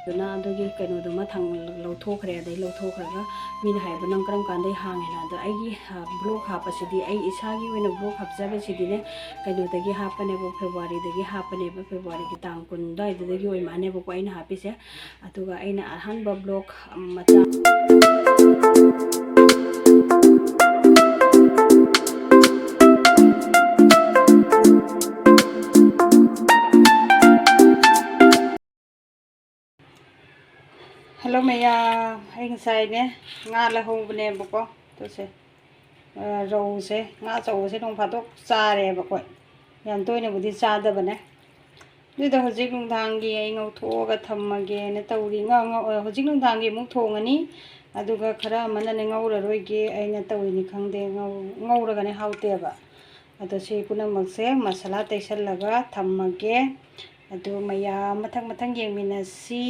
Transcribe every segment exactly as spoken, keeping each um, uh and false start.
ꯑꯗꯨꯅ ꯑꯗꯨꯒꯤ ꯀꯩꯅꯣꯗꯨꯃ ꯊꯥꯡ-, ꯂꯧꯊꯣꯛꯈ꯭ꯔꯦ꯫ ꯑꯗꯩ ꯂꯧꯊꯣꯛꯈ꯭ꯔꯒ ꯃꯤꯅ ꯍꯥꯏꯕ, "ꯅꯪ ꯀꯔꯝ ꯀꯥꯟꯗꯩ ꯍꯥꯡꯉꯤꯅꯣ?" ꯑꯗꯣ ꯑꯩꯒꯤ, ꯑ, vlog ꯍꯥꯞꯄꯁꯤꯗꯤ, ꯑꯩ ꯏꯁꯥꯒꯤ ꯑꯣꯏꯅ vlog ꯍꯥꯞꯆꯕꯁꯤꯗꯤꯅꯦ, ꯀꯩꯅꯣꯗꯒꯤ ꯍꯥꯞꯄꯅꯦꯕ, ꯐꯦꯕ꯭ꯔꯨꯋꯥꯔꯤꯗꯒꯤ ꯍꯥꯞꯄꯅꯦꯕ, ꯐꯦꯕ꯭ꯔꯨꯋꯥꯔꯤꯒꯤ ꯇꯥꯡ ꯀꯨꯟ ꯑꯗꯨꯋꯥꯏꯗꯨꯗꯒꯤ ꯑꯣꯏ ꯃꯥꯜꯂꯦꯕꯀꯣ ꯑꯩꯅ ꯍꯥꯞꯄꯤꯁꯦ꯫ ꯑꯗꯨꯒ ꯑꯩꯅ ꯑꯍꯥꯟꯕ vlog ꯃꯆꯥ ꯍꯜꯂꯣ ꯃꯌꯥꯝ, ꯑꯩ ꯉꯁꯥꯏꯅꯦ ꯉꯥ ꯂꯧꯍꯧꯕꯅꯦꯕꯀꯣ꯫ ꯑꯗꯨꯁꯦ, ꯑ, ꯔꯧꯁꯦ, ꯉꯥ ꯑꯆꯧꯕꯁꯦ ꯅꯣꯡ ꯐꯥꯗꯣꯛ ꯆꯥꯔꯦꯕ ꯑꯩꯈꯣꯏ꯫ ꯌꯥꯝ ꯇꯣꯏꯅꯕꯨꯗꯤ ꯆꯥꯗꯕꯅꯦ꯫ ꯑꯗꯨꯗꯣ ꯍꯧꯖꯤꯛ ꯅꯨꯡꯗꯥꯡꯒꯤ ꯑꯩ ꯉꯧꯊꯣꯛꯑꯒ ꯊꯝꯃꯒꯦꯅ ꯇꯧꯔꯤ꯫ ꯉ-, ꯉ-, ꯑ, ꯍꯧꯖꯤꯛ ꯅꯨꯡꯗꯥꯡꯒꯤ ꯑꯃꯨꯛ ꯊꯣꯡꯉꯅꯤ꯫ ꯑꯗꯨꯒ ꯈꯔ ꯑꯃꯅꯅꯦ ꯉꯧꯔꯔꯣꯏꯒꯦ ꯑꯩꯅ ꯇꯧꯔꯤꯅꯤ ꯈꯪꯗꯦ꯫ ꯉꯧ-, ꯉꯧꯔꯒꯅꯦ ꯍꯥꯎꯇꯦꯕ꯫ ꯑꯗꯣ ꯁꯤ ꯄꯨꯝꯅꯃꯛꯁꯦ ꯃꯁꯥꯂꯥ ꯇꯩꯁꯜꯂꯒ ꯊꯝꯃꯒꯦ꯫ ꯑꯗꯨ ꯃꯌꯥꯝ ꯃꯊꯪ ꯃꯊꯪ ꯌꯦꯡꯃꯤꯟꯅꯁꯤ꯫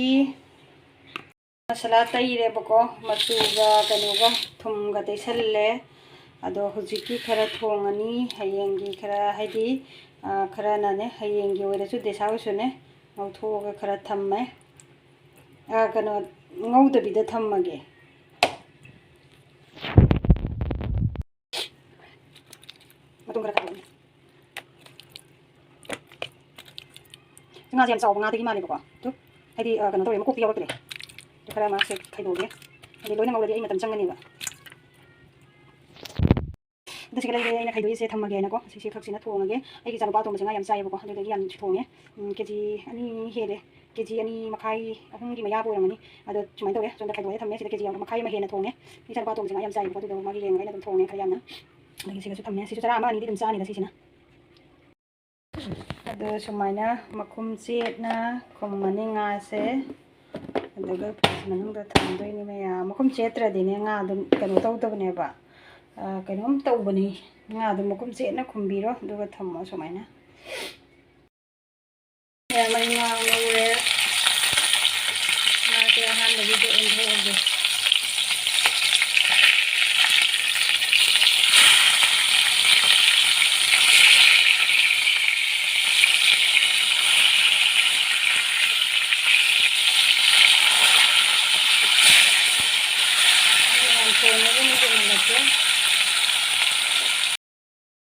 ꯃꯁꯥꯂꯥ ꯇꯩꯔꯦꯕꯀꯣ, ꯃꯆꯨꯒ ꯀꯩꯅꯣꯒ ꯊꯨꯝꯒ ꯇꯩꯁꯜꯂꯦ꯫ ꯑꯗꯣ ꯍꯧꯖꯤꯛꯀꯤ ꯈꯔ ꯊꯣꯡꯉꯅꯤ, ꯍꯌꯦꯡꯒꯤ ꯈꯔ, ꯍꯥꯏꯗꯤ, ꯑ, ꯈꯔꯅꯅꯦ ꯍꯌꯦꯡꯒꯤ ꯑꯣꯏꯔꯁꯨ ꯗꯦꯁꯥ ꯑꯣꯏꯔꯁꯨꯅꯦ ꯉꯧꯊꯣꯛꯑꯒ ꯈꯔ ꯊꯝꯃꯦ꯫ ꯑ, ꯀꯩꯅꯣ, ꯉꯧꯗꯕꯤꯗ ꯊꯝꯃꯒꯦ꯫ ꯃꯇꯨꯝ ꯈꯔ ꯈꯥꯏꯗꯣꯛꯑꯅꯤ꯫ ꯉꯥꯁꯦ ꯌꯥꯝ ꯆꯥꯎꯕ ꯉꯥꯗꯒꯤ ꯃꯥꯜꯂꯦꯕꯀꯣ꯫ ꯑꯗꯨ ꯍꯥꯏꯗꯤ, ꯑ, ꯀꯩꯅꯣ ꯇꯧꯋꯦ, ꯃꯀꯣꯛꯇꯤ ꯌꯥꯎꯔꯛꯇ꯭ꯔꯦ꯫ ꯑꯗꯨ ꯈꯔ ꯃꯥꯁꯦ ꯈꯥꯏꯗꯣꯛꯑꯒꯦ꯫ ꯍꯥꯏꯗꯤ ꯂꯣꯏꯅ ꯉꯧꯔꯗꯤ ꯑꯩ ꯃꯇꯝ ꯆꯪꯒꯅꯦꯕ꯫ ꯑꯗꯨ ꯁꯤꯒ ꯂꯩꯔꯦ ꯑꯩꯅ ꯈꯥꯏꯗꯣꯛꯏꯁꯦ, ꯊꯝꯃꯒꯦꯅꯀꯣ꯫ ꯁꯤꯁꯦ ꯈꯛꯁꯤꯅ ꯊꯣꯡꯉꯒꯦ꯫ ꯑꯩꯒꯤ ꯏꯆꯥꯅꯨꯄꯥ ꯑꯇꯣꯝꯕꯁꯦ ꯉꯥ ꯌꯥꯝ ꯆꯥꯏꯌꯦꯕꯀꯣ꯫ ꯑꯗꯨꯗꯒꯤ ꯌꯥꯝ ꯊꯣꯡꯉꯦ꯫ ꯎꯝ, ꯀꯦ ꯖꯤ ꯑꯅꯤ ꯍꯦꯜꯂꯦ꯫ ꯀꯦ ꯖꯤ ꯑꯅꯤ ꯃꯈꯥꯏ, ꯑꯍꯨꯝꯒꯤ ꯃꯌꯥꯕꯨ ꯑꯣꯏꯔꯝꯒꯅꯤ꯫ ꯑꯗꯣ ꯁꯨꯃꯥꯏꯅ ꯇꯧꯔꯦ꯫ ꯁꯣꯝꯗ ꯈꯥꯏꯗꯣꯛꯑꯦ ꯊꯝꯃꯦ꯫ ꯁꯤꯗ ꯀꯦ ꯖꯤ ꯃꯈꯥꯏ ꯑꯃ ꯍꯦꯟꯅ ꯊꯣꯡꯉꯦ꯫ ꯏꯆꯥꯅꯨꯄꯥ ꯑꯇꯣꯝꯕꯁꯦ ꯉꯥ ꯌꯥꯝ ꯆꯥꯏꯌꯦꯕꯀꯣ꯫ ꯑꯗꯨꯗꯣ ꯃꯥꯒꯤ ꯌꯦꯡꯉꯒ ꯑꯩꯅ ꯑꯗꯨꯝ ꯊꯣꯡꯉꯦ ꯈꯔ ꯌꯥꯝꯅ꯫ ꯑꯗꯒꯤ ꯁꯤꯒꯁꯨ ꯊꯝꯃꯦ꯫ ꯁꯤꯁꯨ ꯆꯔꯥ ꯑꯃ ꯑꯅꯤꯗꯤ ꯑꯗꯨꯝ ꯆꯥꯅꯤꯗ ꯁꯤꯁꯤꯅ꯫ ꯑꯗꯣ ꯁꯨꯃꯥꯏꯅ ꯃꯈꯨꯝ ꯆꯦꯠꯅ ꯈꯨꯝꯃꯅꯤ ꯉꯥꯁꯦ꯫ ꯑꯗꯨꯒ ꯐ꯭ꯔꯤꯖ ꯃꯅꯨꯡꯗ ꯊꯝꯗꯣꯏꯅꯤ ꯃꯌꯥꯝ꯫ ꯃꯈꯨꯝ ꯆꯦꯠꯇ꯭ꯔꯗꯤꯅꯦ ꯉꯥꯗꯣ ꯀꯩꯅꯣ ꯇꯧꯗꯕꯅꯦꯕ꯫ ꯑ, ꯀꯩꯅꯣꯝ ꯇꯧꯕꯅꯤ꯫ ꯉꯥꯗꯣ ꯃꯈꯨꯝ ꯆꯦꯠꯅ ꯈꯨꯝꯕꯤꯔꯣ꯫ ꯑꯗꯨꯒ ꯊꯝꯃꯣ ꯁꯨꯃꯥꯏꯅ꯫ ꯃꯩ ꯉꯥ ꯉꯧꯔꯦ꯫ ꯉꯥꯁꯦ ꯑꯍꯥꯟꯕꯒꯤꯗ ꯑꯣꯟꯊꯣꯛꯑꯒꯦ꯫ ꯊꯣꯡꯅꯕ ꯃꯆꯜ ꯍꯜꯂꯛꯀꯦ꯫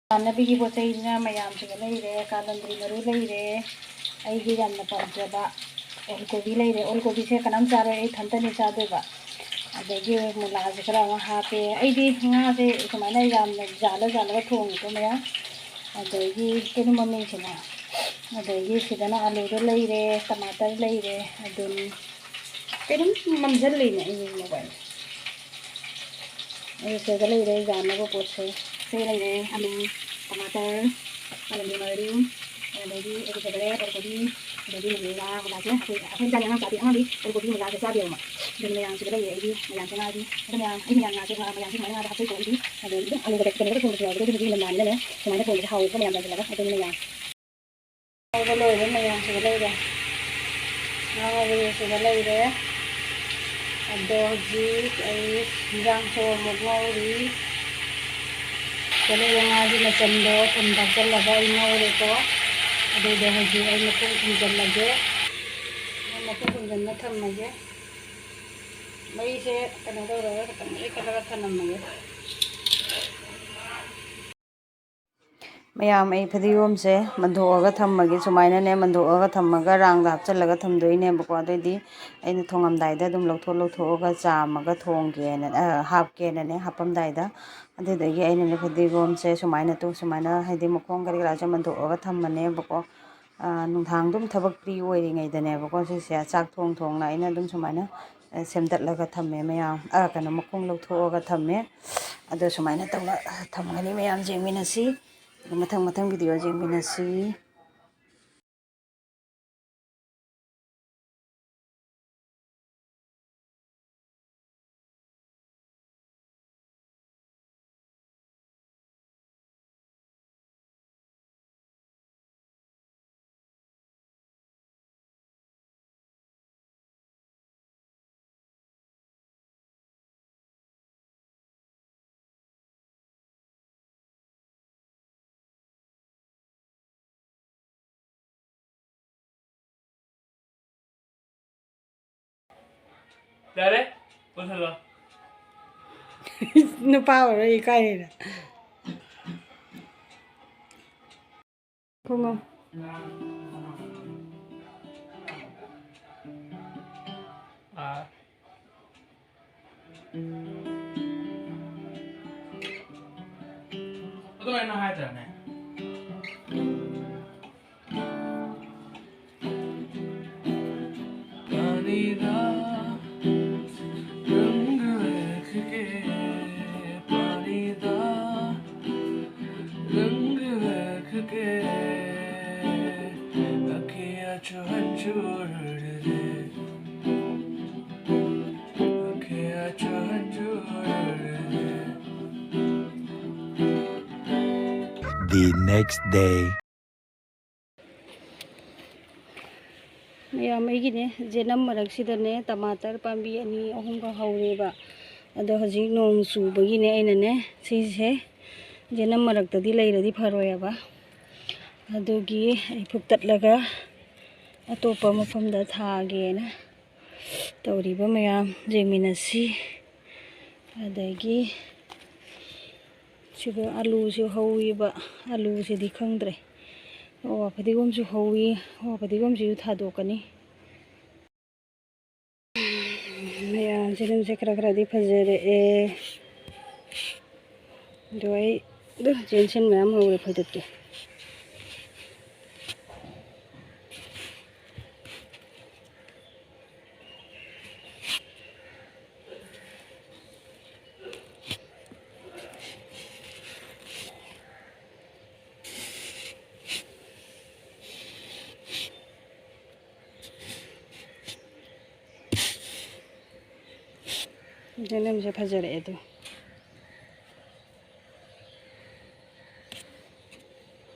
ꯆꯥꯅꯕꯒꯤ ꯄꯣꯠ ꯆꯩꯁꯤꯅ ꯃꯌꯥꯝꯁꯤꯒ ꯂꯩꯔꯦ, ꯀꯥꯂꯟꯗ꯭ꯔꯤ ꯃꯔꯨ ꯂꯩꯔꯦ, ꯑꯩꯒꯤ ꯌꯥꯝꯅ ꯄꯥꯝꯖꯕ ꯑꯣꯜ ꯀꯣꯕꯤ ꯂꯩꯔꯦ꯫ ꯑꯣꯜ ꯀꯣꯕꯤꯁꯦ ꯀꯅꯥꯝ ꯆꯥꯔꯣꯏ, ꯑꯩ ꯏꯊꯟꯇꯅꯤ ꯆꯥꯗꯣꯏꯕ꯫ ꯑꯗꯒꯤ ꯃꯨꯂꯥꯁꯦ ꯈꯔ ꯑꯃ ꯍꯥꯞꯄꯦ꯫ ꯑꯩꯗꯤ ꯉꯥꯁꯦ ꯁꯨꯃꯥꯏꯅ ꯌꯥꯝꯅ ꯖꯥꯜꯂ ꯖꯥꯜꯂꯒ ꯊꯣꯡꯉꯤꯀꯣ ꯃꯌꯥꯝ꯫ ꯑꯗꯒꯤ ꯀꯩꯅꯣ ꯃꯃꯤꯡꯁꯤꯅ, ꯑꯗꯒꯤ ꯁꯤꯗꯅ ꯑꯂꯨꯗꯣ ꯂꯩꯔꯦ, ꯇꯃꯥꯇꯔ ꯂꯩꯔꯦ, ꯑꯗꯨꯅꯤ꯫ ꯀꯩꯅꯣꯝ ꯃꯝꯁꯤꯜꯂꯤꯅꯦ ꯑꯩꯒꯤ ꯃꯣꯕꯥꯏꯜ꯫ ꯑꯩ ꯁꯤꯗ ꯂꯩꯔꯦ ꯌꯥꯅꯕ ꯄꯣꯠꯁꯦ꯫ ꯁꯤꯗ ꯂꯩꯔꯦ ꯑꯂꯨ, ꯇꯃꯥꯇꯔ, ꯀꯥꯂꯟꯗ꯭ꯔꯤ ꯃꯔꯨ, ꯑꯗꯒꯤ ꯑꯩꯒꯤ ꯐꯦꯕꯔꯦꯠ ꯑꯣꯜ ꯀꯣꯕꯤ, ꯑꯗꯒꯤ ꯃꯨꯂꯥ, ꯃꯨꯂꯥꯁꯦ ꯑꯩꯈꯣꯏ, ꯑꯩꯈꯣꯏ ꯆꯥꯅꯤ ꯑꯉꯥꯡ ꯆꯥꯗꯦ, ꯑꯉꯥꯡꯗꯤ ꯑꯣꯜ ꯀꯣꯕꯤ ꯃꯨꯂꯥꯁꯦ ꯆꯥꯗꯦꯕ꯫ ꯑꯗꯨꯅ ꯃꯌꯥꯝꯁꯤꯗ ꯂꯩꯔꯦ ꯑꯩꯒꯤ ꯃꯌꯥꯝꯁꯦ ꯉꯥꯒꯤ꯫ ꯑꯗꯣ ꯃꯌꯥꯝ ꯑꯩ ꯃꯌꯥꯝ ꯉꯥꯁꯦ ꯉꯥ ꯃꯌꯥꯝꯁꯦ ꯁꯨꯃꯥꯏꯅ ꯉꯥꯗ ꯍꯥꯞꯆꯩꯀꯣ ꯑꯩꯗꯤ꯫ ꯑꯗꯣ ꯑꯗꯨꯝ ꯑꯂꯨꯒ ꯀꯩꯅꯣꯒ ꯊꯣꯡꯕꯁꯨ ꯌꯥꯎꯋꯦ꯫ ꯑꯗꯨꯗꯤ ꯍꯧꯖꯤꯛ ꯃꯌꯥꯝꯅꯤꯅꯅꯦ ꯁꯨꯃꯥꯏꯅ ꯊꯣꯡꯕꯁꯦ ꯍꯥꯎꯋꯦꯀꯣ ꯃꯌꯥꯝ ꯌꯥꯟꯁꯤꯜꯂꯒ꯫ ꯑꯗꯨꯅ ꯃꯌꯥꯝ ꯉꯧꯕ ꯂꯣꯏꯔꯦ, ꯃꯌꯥꯝꯁꯤꯗ ꯂꯩꯔꯦ꯫ ꯉꯥ ꯉꯧꯕꯁꯤꯗ ꯂꯩꯔꯦ꯫ ꯑꯗꯣ ꯍꯧꯖꯤꯛ ꯑꯩ ꯏꯟꯖꯥꯡꯁꯨ ꯑꯃꯨꯛ ꯉꯧꯔꯤ꯫ ꯁꯤꯗ ꯂꯩꯔꯦ ꯉꯥꯒꯤ ꯃꯆꯜꯗꯣ ꯊꯨꯝ ꯊꯥꯛꯆꯜꯂꯒ ꯑꯩ ꯉꯧꯔꯦꯀꯣ꯫ ꯑꯗꯨꯒ ꯍꯧꯖꯤꯛ ꯑꯩ ꯃꯈꯨꯝ ꯈꯨꯝꯖꯤꯜꯂꯒꯦ꯫ ꯑꯩ ꯃꯈꯨꯝ ꯈꯨꯝꯖꯤꯜꯂ ꯊꯝꯃꯒꯦ꯫ ꯃꯩꯁꯦ ꯀꯩꯅꯣ ꯇꯧꯔꯒ ꯈꯤꯇꯪ ꯂꯩꯈꯠꯂꯒ ꯊꯝꯂꯝꯃꯒꯦ꯫ ꯃꯌꯥꯝ, ꯑꯩ ꯐꯗꯤꯒꯣꯝꯁꯦ ꯃꯟꯊꯣꯛꯑꯒ ꯊꯝꯃꯒꯦ꯫ ꯁꯨꯃꯥꯏꯅꯅꯦ ꯃꯟꯊꯣꯛꯑꯒ ꯊꯝꯃꯒ ꯔꯥꯡꯗ ꯍꯥꯞꯆꯤꯜꯂꯒ ꯊꯝꯗꯣꯏꯅꯦꯕꯀꯣ꯫ ꯑꯗꯨꯑꯣꯏꯗꯤ ꯑꯩꯅ ꯊꯣꯡꯉꯝꯗꯥꯏꯗ ꯑꯗꯨꯝ ꯂꯧꯊꯣꯛ ꯂꯧꯊꯣꯛꯑꯒ ꯆꯥꯝꯃꯒ ꯊꯣꯡꯒꯦꯅ, ꯑ, ꯍꯥꯞꯀꯦꯅꯅꯦ ꯍꯥꯞꯄꯝꯗꯥꯏꯗ꯫ ꯑꯗꯨꯗꯒꯤ ꯑꯩꯅꯅꯦ ꯐꯗꯤꯒꯣꯝꯁꯦ ꯁꯨꯃꯥꯏꯅ ꯇꯨ-, ꯁꯨꯃꯥꯏꯅ ꯍꯥꯏꯗꯤ ꯃꯈꯣꯡ ꯀꯔꯤ ꯀꯔꯥꯁꯦ ꯃꯟꯊꯣꯛꯑꯒ ꯊꯝꯃꯅꯦꯕꯀꯣ꯫ ꯑ, ꯅꯨꯡꯗꯥꯡ ꯑꯗꯨꯝ ꯊꯕꯛ ꯐ꯭ꯔꯤ ꯑꯣꯏꯔꯤꯉꯩꯗꯅꯦꯕꯀꯣ ꯁꯤꯁꯦ ꯆꯥꯛ ꯊꯣꯡ ꯊꯣꯡꯅ ꯑꯩꯅ ꯑꯗꯨꯝ ꯁꯨꯃꯥꯏꯅ, ꯑ, ꯁꯦꯝꯗꯠꯂꯒ ꯊꯝꯃꯦ ꯃꯌꯥꯝ꯫ ꯑ, ꯀꯩꯅꯣ, ꯃꯈꯣꯡ ꯂꯧꯊꯣꯛꯑꯒ ꯊꯝꯃꯦ꯫ ꯑꯗꯣ ꯁꯨꯃꯥꯏꯅ ꯇꯧꯅ ꯊꯝꯒꯅꯤ ꯃꯌꯥꯝ, ꯌꯦꯡꯃꯤꯟꯅꯁꯤ꯫ ꯑꯗꯣ ꯃꯊꯪ ꯃꯊꯪ ꯚꯤꯗꯤꯑꯣ ꯌꯦꯡꯃꯤꯟꯅꯁꯤ꯫ ꯌꯥꯔꯦ, ꯃꯨꯠꯍꯜꯂꯣ꯫ ꯅꯨꯄꯥ ꯑꯣꯏꯔꯣꯏ, ꯏꯀꯥꯏꯔꯦꯅ꯫ ꯈꯣꯡꯉꯣ꯫ ꯑꯥ꯫ ꯑꯗꯨꯃꯥꯏꯅ ꯍꯥꯏꯗ꯭ꯔꯅꯦ? पानी दा रंग वेख के, पानी दा रंग वेख के, अखियां चो हंजू रुड़दे, अखियां चो हंजू रुड़दे। The next day. ꯃꯌꯥꯝ, ꯑꯩꯒꯤꯅꯦ, ꯖꯦꯅꯝ ꯃꯔꯛꯁꯤꯗꯅꯦ ꯇꯃꯥꯇꯔ ꯄꯥꯝꯕꯤ ꯑꯅꯤ ꯑꯍꯨꯝꯒ ꯍꯧꯔꯦꯕ꯫ ꯑꯗꯣ ꯍꯧꯖꯤꯛ ꯅꯣꯡ ꯆꯨꯕꯒꯤꯅꯦ ꯑꯩꯅꯅꯦ ꯁꯤꯁꯦ ꯖꯦꯅꯝ ꯃꯔꯛꯇꯗꯤ ꯂꯩꯔꯗꯤ ꯐꯔꯣꯏꯑꯕ꯫ ꯑꯗꯨꯒꯤ ꯑꯩ ꯐꯨꯛꯇꯠꯂꯒ ꯑꯇꯣꯞꯄ ꯃꯐꯝꯗ ꯊꯥꯒꯦꯅ ꯇꯧꯔꯤꯕ ꯃꯌꯥꯝ ꯌꯦꯡꯃꯤꯟꯅꯁꯤ꯫ ꯑꯗꯒꯤ ꯁꯤꯗ ꯑꯂꯨꯁꯨ ꯍꯧꯋꯤꯕ, ꯑꯂꯨꯁꯤꯗꯤ ꯈꯪꯗ꯭ꯔꯦ꯫ ꯑꯣ, ꯐꯗꯤꯒꯣꯝꯁꯨ ꯍꯧꯋꯤ꯫ ꯑꯣ, ꯐꯗꯤꯒꯣꯝꯁꯤꯁꯨ ꯊꯥꯗꯣꯛꯀꯅꯤ꯫ ꯃꯌꯥꯝꯁꯦ ꯑꯗꯨꯝꯁꯦ ꯈꯔ ꯈꯔꯗꯤ ꯐꯖꯔꯛꯑꯦ꯫ ꯑꯗꯣ ꯑꯩ ꯑꯗꯨꯝ ꯆꯦꯟꯁꯤꯟ ꯃꯌꯥꯝ ꯍꯧꯔꯦ ꯐꯣꯏꯗꯠꯀꯦ꯫ ꯖꯦꯅꯝꯁꯦ ꯐꯖꯔꯛꯑꯦ ꯑꯗꯨ꯫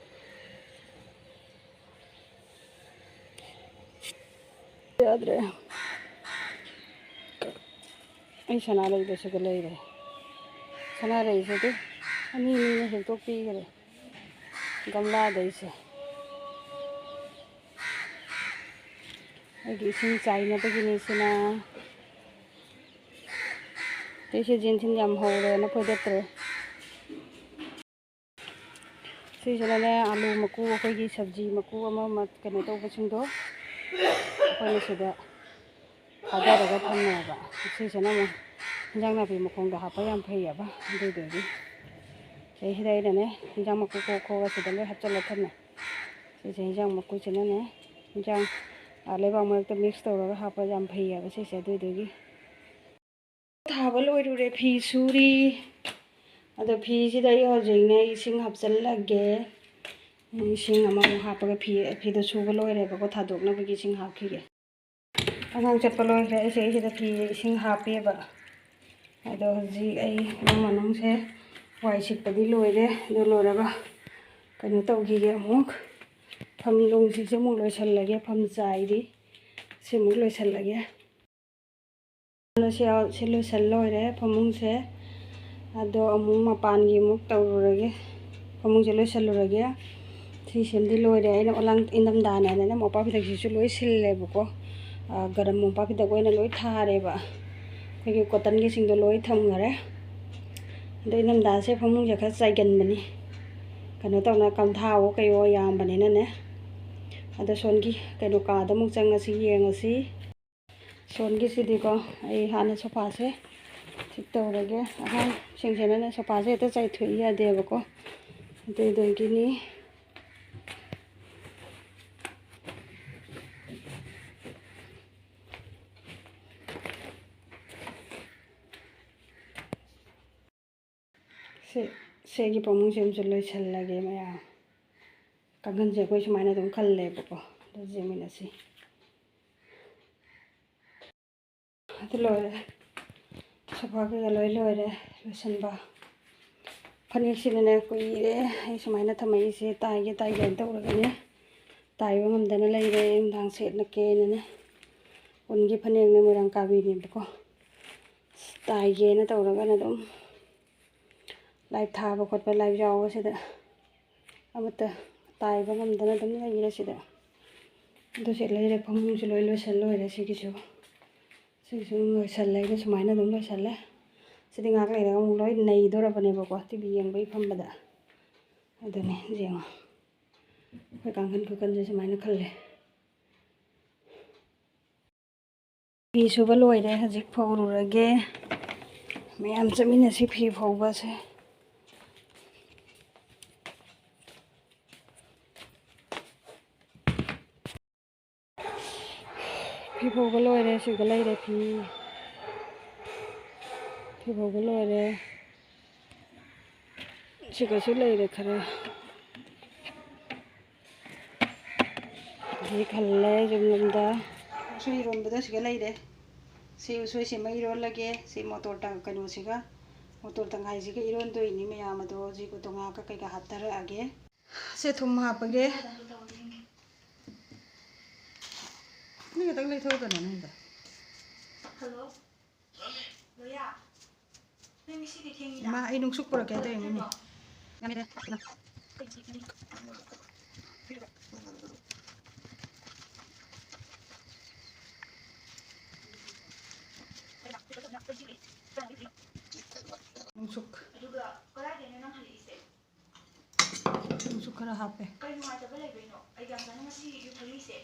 ꯌꯥꯗ꯭ꯔꯦ꯫ ꯑꯩ ꯁꯅꯥꯔꯩꯗꯁꯨꯒ ꯂꯩꯔꯦ꯫ ꯁꯅꯥꯔꯩꯁꯤꯗꯤ ꯑꯅꯤ ꯑꯅꯤꯅ ꯍꯦꯛꯇꯣꯛꯄꯤꯈ꯭ꯔꯦ ꯒꯝꯂꯥꯗꯩꯁꯦ꯫ ꯑꯩꯒꯤ ꯏꯁꯤꯡ ꯆꯥꯏꯅꯕꯒꯤꯅꯤ ꯁꯤꯅ꯫ ꯑꯩꯁꯦ ꯖꯦꯟꯁꯤꯟ ꯌꯥꯝ ꯍꯧꯔꯦꯅ ꯐꯣꯏꯗꯠꯇ꯭ꯔꯦ꯫ ꯁꯤꯁꯤꯅꯅꯦ, ꯑꯂꯨ ꯃꯀꯨ, ꯑꯩꯈꯣꯏꯒꯤ ꯁꯕꯖꯤ ꯃꯀꯨ ꯑꯃ ꯑꯃ ꯀꯩꯅꯣ ꯇꯧꯕꯁꯤꯡꯗꯣ, ꯑꯩꯈꯣꯏꯅ ꯁꯤꯗ ꯊꯥꯗꯔꯒ ꯊꯝꯃꯦꯕ꯫ ꯁꯤꯁꯤꯅ ꯑꯃꯨꯛ ꯏꯟꯖꯥꯡ ꯅꯥꯄꯤ ꯃꯈꯣꯡꯗ ꯍꯥꯞꯄ ꯌꯥꯝ ꯐꯩꯌꯦꯕ꯫ ꯑꯗꯨꯗꯨꯒꯤ ꯁꯤꯗꯩꯁꯤꯗ ꯑꯩꯅꯅꯦ, ꯏꯟꯖꯥꯡ ꯃꯀꯨ ꯀꯣꯛ ꯈꯣꯛꯑꯒ ꯁꯤꯗ ꯂꯣꯏ ꯍꯥꯞꯆꯤꯜꯂ ꯊꯝꯃꯦ꯫ ꯁꯤꯁꯦ ꯏꯟꯖꯥꯡ ꯃꯀꯨꯁꯤꯅꯅꯦ, ꯏꯟꯖꯥꯡ, ꯑ, ꯂꯩꯕꯥꯛ ꯃꯔꯛꯇ ꯃꯤꯛꯁ ꯇꯧꯔꯒ ꯍꯥꯞꯄ ꯌꯥꯝ ꯐꯩꯌꯦꯕ ꯁꯤꯁꯦ꯫ ꯑꯗꯨꯏꯗꯨꯒꯤ ꯊꯥꯕ ꯂꯣꯏꯔꯨꯔꯦ, ꯐꯤ ꯁꯨꯔꯤ꯫ ꯑꯗꯣ ꯐꯤꯁꯤꯗ ꯑꯩ ꯍꯧꯖꯤꯛꯅꯦ ꯏꯁꯤꯡ ꯍꯥꯞꯆꯤꯜꯂꯒꯦ꯫ ꯏꯁꯤꯡ ꯑꯃꯃꯨꯛ ꯍꯥꯞꯄꯒ ꯐꯤ, ꯐꯤꯗꯣ ꯁꯨꯕ ꯂꯣꯏꯔꯦꯕꯀꯣ, ꯊꯥꯗꯣꯛꯅꯕꯒꯤ ꯏꯁꯤꯡ ꯍꯥꯞꯈꯤꯒꯦ꯫ ꯑꯉꯥꯡ ꯆꯠꯄ ꯂꯣꯏꯈ꯭ꯔꯦ꯫ ꯑꯩꯁꯦ ꯑꯩꯁꯤꯗ ꯐꯤ ꯏꯁꯤꯡ ꯍꯥꯞꯄꯦꯕ꯫ ꯑꯗꯣ ꯍꯧꯖꯤꯛ ꯑꯩ ꯏꯃꯨꯡ ꯃꯅꯨꯡꯁꯦ ꯋꯥꯏ ꯁꯤꯠꯄꯗꯤ ꯂꯣꯏꯔꯦ꯫ ꯑꯗꯨ ꯂꯣꯏꯔꯒ ꯀꯩꯅꯣ ꯇꯧꯈꯤꯒꯦ ꯑꯃꯨꯛ꯫ ꯐꯝ ꯂꯣꯡꯁꯤꯁꯨ ꯑꯃꯨꯛ ꯂꯣꯏꯁꯤꯜꯂꯒꯦ꯫ ꯐꯝ ꯆꯥꯏꯗꯤ ꯁꯤꯃꯨꯛ ꯂꯣꯏꯁꯤꯜꯂꯒꯦ꯫ ꯁꯤ, ꯁꯤ ꯂꯣꯏꯁꯤꯜ ꯂꯣꯏꯔꯦ ꯐꯃꯨꯡꯁꯦ꯫ ꯑꯗꯣ ꯑꯃꯨꯛ ꯃꯄꯥꯟꯒꯤ ꯑꯃꯨꯛ ꯇꯧꯔꯨꯔꯒꯦ꯫ ꯐꯃꯨꯡꯁꯦ ꯂꯣꯏꯁꯤꯜꯂꯨꯔꯒꯦ꯫ ꯁꯤ ꯁꯦꯝꯗꯤ ꯂꯣꯏꯔꯦ꯫ ꯑꯩꯅ ꯑꯣꯂꯥꯡ ꯏꯪꯊꯝꯊꯥꯅꯦꯅ ꯃꯣꯝꯄꯥꯛ ꯐꯤꯗꯛꯁꯤꯁꯨ ꯂꯣꯏ ꯁꯤꯜꯂꯦꯕꯀꯣ꯫ ꯑ, ꯒꯔꯝ ꯃꯣꯝꯄꯥꯛ ꯐꯤꯗꯛ ꯑꯣꯏꯅ ꯂꯣꯏ ꯊꯥꯔꯦꯕ꯫ ꯑꯩꯈꯣꯏꯒꯤ ꯀꯣꯇꯟꯒꯤꯁꯤꯡꯗꯣ ꯂꯣꯏ ꯊꯝꯈꯔꯦ꯫ ꯑꯗꯣ ꯏꯪꯊꯝꯊꯥꯁꯦ ꯐꯃꯨꯡꯁꯦ ꯈꯔ ꯆꯥꯏꯒꯟꯕꯅꯤ꯫ ꯀꯩꯅꯣ ꯇꯧꯅ ꯀꯝꯊꯥꯑꯣ ꯀꯩꯑꯣ ꯌꯥꯝꯕꯅꯤꯅꯅꯦ꯫ ꯑꯗꯣ ꯁꯣꯝꯒꯤ ꯀꯩꯅꯣ ꯀꯥꯗ ꯑꯃꯨꯛ ꯆꯪꯉꯁꯤ, ꯌꯦꯡꯉꯁꯤ꯫ ꯁꯣꯝꯒꯤꯁꯤꯗꯤꯀꯣ, ꯑꯩ ꯍꯥꯟꯅ ꯁꯣꯐꯥꯁꯦ ꯁꯤ ꯇꯧꯔꯒꯦ꯫ ꯑꯉꯥꯡꯁꯤꯡꯁꯤꯅꯅꯦ ꯁꯣꯐꯥꯁꯦ ꯍꯦꯛꯇ ꯆꯥꯏꯊꯣꯛꯏ ꯌꯥꯗꯦꯕꯀꯣ꯫ ꯑꯗꯨꯗꯒꯤꯅꯤ꯫ ꯁꯤ, ꯁꯤꯒꯤ ꯐꯃꯨꯡꯁꯦ ꯑꯃꯁꯨ ꯂꯣꯏꯁꯤꯜꯂꯒꯦ ꯃꯌꯥꯝ꯫ ꯀꯥꯡꯈꯟꯁꯦ ꯑꯩꯈꯣꯏ ꯁꯨꯃꯥꯏꯅ ꯑꯗꯨꯝ ꯈꯜꯂꯦꯕꯀꯣ꯫ ꯑꯗꯨ ꯌꯦꯡꯃꯤꯟꯅꯁꯤ꯫ ꯑꯗꯨ ꯂꯣꯏꯔꯦ꯫ ꯁꯣꯐꯥ ꯀꯩꯀꯥ ꯂꯣꯏ ꯂꯣꯏꯔꯦ ꯂꯣꯏꯁꯤꯟꯕ꯫ ꯐꯅꯦꯛꯁꯤꯅꯅꯦ ꯀꯨꯏꯔꯦ ꯑꯩ ꯁꯨꯃꯥꯏꯅ ꯊꯝꯃꯛꯏꯁꯦ, ꯇꯥꯏꯒꯦ ꯇꯥꯏꯒꯦꯅ ꯇꯧꯔꯒꯅꯦ꯫ ꯇꯥꯏꯕ ꯉꯝꯗꯅ ꯂꯩꯔꯦ, ꯅꯨꯡꯗꯥꯡ ꯁꯦꯠꯂꯛꯀꯦꯅꯅꯦ꯫ ꯎꯟꯒꯤ ꯐꯅꯦꯛꯅꯦ, ꯃꯣꯏꯔꯥꯡ ꯀꯥꯕꯤꯅꯦꯕꯀꯣ꯫ ꯇꯥꯏꯒꯦꯅ ꯇꯧꯔꯒꯅ ꯑꯗꯨꯝ ꯂꯥꯏꯞ ꯊꯥꯕ ꯈꯣꯠꯄ, ꯂꯥꯏꯞ ꯌꯥꯎꯕꯁꯤꯗ ꯑꯃꯠꯇ ꯇꯥꯏꯕ ꯉꯝꯗꯅ ꯑꯗꯨꯝ ꯂꯩꯔꯦ ꯁꯤꯗ꯫ ꯑꯗꯨꯁꯨ ꯂꯩꯔꯦ, ꯐꯃꯨꯡꯁꯨ ꯂꯣꯏ ꯂꯣꯏꯁꯜ ꯂꯣꯏꯔꯦ ꯁꯤꯒꯤꯁꯨ꯫ ꯁꯤꯒꯤꯁꯨ ꯑꯗꯨꯝ ꯂꯣꯏꯁꯜꯂꯦ, ꯑꯩꯅ ꯁꯨꯃꯥꯏꯅ ꯑꯗꯨꯝ ꯂꯣꯏꯁꯜꯂꯦ꯫ ꯁꯤꯗꯤ ꯉꯥꯏꯍꯥꯛ ꯂꯩꯔꯒ ꯑꯃꯨꯛ ꯂꯣꯏ ꯅꯩꯗꯣꯔꯕꯅꯦꯕꯀꯣ, ꯇꯤ ꯚꯤ ꯌꯦꯡꯕꯒꯤ ꯐꯝꯕꯗ꯫ ꯑꯗꯨꯅꯦ, ꯌꯦꯡꯉꯣ, ꯑꯩꯈꯣꯏ ꯀꯥꯡꯈꯟ ꯈꯨꯀꯟꯁꯦ ꯁꯨꯃꯥꯏꯅ ꯈꯜꯂꯦ꯫ ꯐꯤ ꯁꯨꯕ ꯂꯣꯏꯔꯦ, ꯍꯧꯖꯤꯛ ꯐꯧꯔꯨꯔꯒꯦ꯫ ꯃꯌꯥꯝ ꯆꯠꯃꯤꯟꯅꯁꯤ ꯐꯤ ꯐꯧꯕꯁꯦ꯫ ꯐꯤ ꯐꯧꯕ ꯂꯣꯏꯔꯦ, ꯁꯤꯒ ꯂꯩꯔꯦ ꯐꯤ꯫ ꯐꯤ ꯐꯧꯕ ꯂꯣꯏꯔꯦ꯫ ꯁꯤꯒꯁꯨ ꯂꯩꯔꯦ ꯈꯔ꯫ ꯑꯗꯩ ꯈꯜꯂꯦ ꯌꯨꯝꯂꯣꯝꯗ꯫ ꯎꯁꯣꯏ ꯏꯔꯣꯟꯕꯗꯣ ꯁꯤꯒ ꯂꯩꯔꯦ꯫ ꯁꯤ ꯎꯁꯣꯏꯁꯤꯃ ꯏꯔꯣꯜꯂꯒꯦ꯫ ꯁꯤ ꯃꯣꯇꯣꯔ ꯇꯪ-, ꯀꯩꯅꯣꯁꯤꯒ, ꯃꯣꯇꯣꯔ ꯇꯪꯈꯥꯏꯁꯤꯒ ꯏꯔꯣꯟꯗꯣꯏꯅꯤ ꯃꯌꯥꯝ꯫ ꯑꯗꯣ ꯍꯧꯖꯤꯛ ꯎꯇꯣꯡ ꯉꯥꯒ ꯀꯩꯀꯥ ꯍꯥꯞꯊꯔꯛꯑꯒꯦ꯫ ꯁꯦ ꯊꯨꯝ ꯍꯥꯞꯄꯒꯦ꯫ ꯅꯪ ꯈꯤꯇꯪ ꯂꯩꯊꯣꯛꯑꯣ ꯀꯩꯅꯣ ꯅꯪꯗꯣ꯫ ꯍꯜꯂꯣ꯫ ꯂꯣꯌꯥ, ꯅꯪ ꯉꯁꯤꯗꯤ ꯊꯦꯡꯉꯤꯅ꯫ ꯏꯃꯥ, ꯑꯩ ꯅꯨꯡꯁꯨꯛ ꯄꯨꯔꯛꯀꯦ ꯇꯧꯔꯤꯅꯤꯅꯦ꯫ ꯅꯠꯇ꯭ꯔꯣ? ꯌꯥꯝꯃꯤꯗ꯫ ꯅꯨꯡꯁꯨꯛ꯫ ꯑꯗꯨꯒ ꯀꯗꯥꯏꯗꯩꯅꯣ ꯅꯪ ꯍꯜꯂꯛꯏꯁꯦ? ꯊꯨꯝꯁꯨ ꯈꯔ ꯍꯥꯞꯄꯦ꯫ ꯀꯩ ꯅꯨꯡꯉꯥꯏꯇꯕ ꯂꯩꯕꯩꯅꯣ? ꯑꯩ ꯌꯥꯝ ꯆꯥꯅ ꯉꯁꯤ ꯌꯨ ꯊꯛꯂꯤꯁꯦ꯫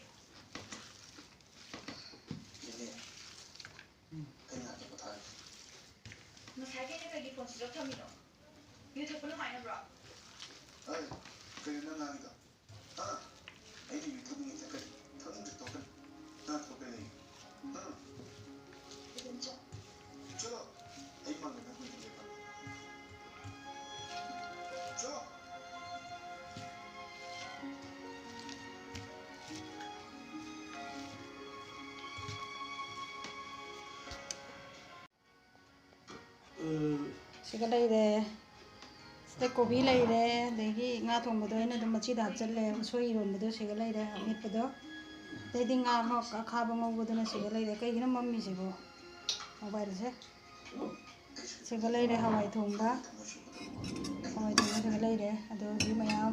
ꯅꯦꯅꯦ, ꯑꯩ ꯉꯥꯏꯍꯥꯛꯇ ꯄꯣꯊꯥꯒꯦ꯫ ꯉꯁꯥꯏꯗꯩꯅ ꯀꯩꯒꯤ ꯐꯣꯟ ꯁ꯭ꯋꯤꯆ ꯑꯣꯐ ꯊꯝꯃꯤꯅꯣ? ꯌꯨ ꯊꯛꯄ ꯅꯨꯡꯉꯥꯏꯅꯕ꯭ꯔꯣ? ꯑꯩ, ꯀꯩꯅꯣ ꯅꯪ ꯉꯥꯡꯉꯤꯗꯣ? ꯍꯥ? ꯑꯩꯗꯤ ꯌꯨ ꯊꯛꯅꯤꯡꯉꯦ ꯊꯛꯀꯅꯤ, ꯊꯛꯅꯤꯡꯗ꯭ꯔꯦ ꯇꯣꯛꯀꯅꯤ꯫ ꯅꯪ ꯊꯣꯛꯀꯦ ꯂꯩ꯫ ꯎꯝ꯫ ꯆꯠꯂꯣ꯫ ꯑꯩ ꯃꯪꯒꯟꯗ ꯍꯨꯏꯗ ꯂꯦꯞꯄ꯫ ꯆꯠꯂꯣ꯫ ꯁꯤꯒ ꯂꯩꯔꯦ꯫ ꯁꯤꯗ ꯀꯣꯕꯤ ꯂꯩꯔꯦ, ꯑꯗꯒꯤ ꯉꯥ ꯊꯣꯡꯕꯗꯣ ꯑꯩꯅ ꯑꯗꯨꯝ ꯃꯆꯤꯗ ꯍꯥꯞꯆꯜꯂꯦ꯫ ꯎꯁꯣꯏ ꯏꯔꯣꯟꯕꯗꯣ ꯁꯤꯒ ꯂꯩꯔꯦ, ꯑꯃꯦꯠꯄꯗꯣ꯫ ꯑꯗꯩꯗꯤ ꯉꯥ ꯉꯧ-, ꯑꯈꯥꯕ ꯉꯧꯕꯗꯨꯅ ꯁꯤꯒ ꯂꯩꯔꯦ꯫ ꯀꯩꯒꯤꯅꯣ ꯃꯝꯃꯤꯁꯤꯕꯣ ꯃꯣꯕꯥꯏꯜꯁꯦ? ꯁꯤꯒ ꯂꯩꯔꯦ ꯍꯋꯥꯏ ꯊꯣꯡꯕ꯫ ꯍꯋꯥꯏ ꯊꯣꯡꯕ ꯁꯤꯒ ꯂꯩꯔꯦ꯫ ꯑꯗꯣ ꯍꯧꯖꯤꯛ ꯃꯌꯥꯝ,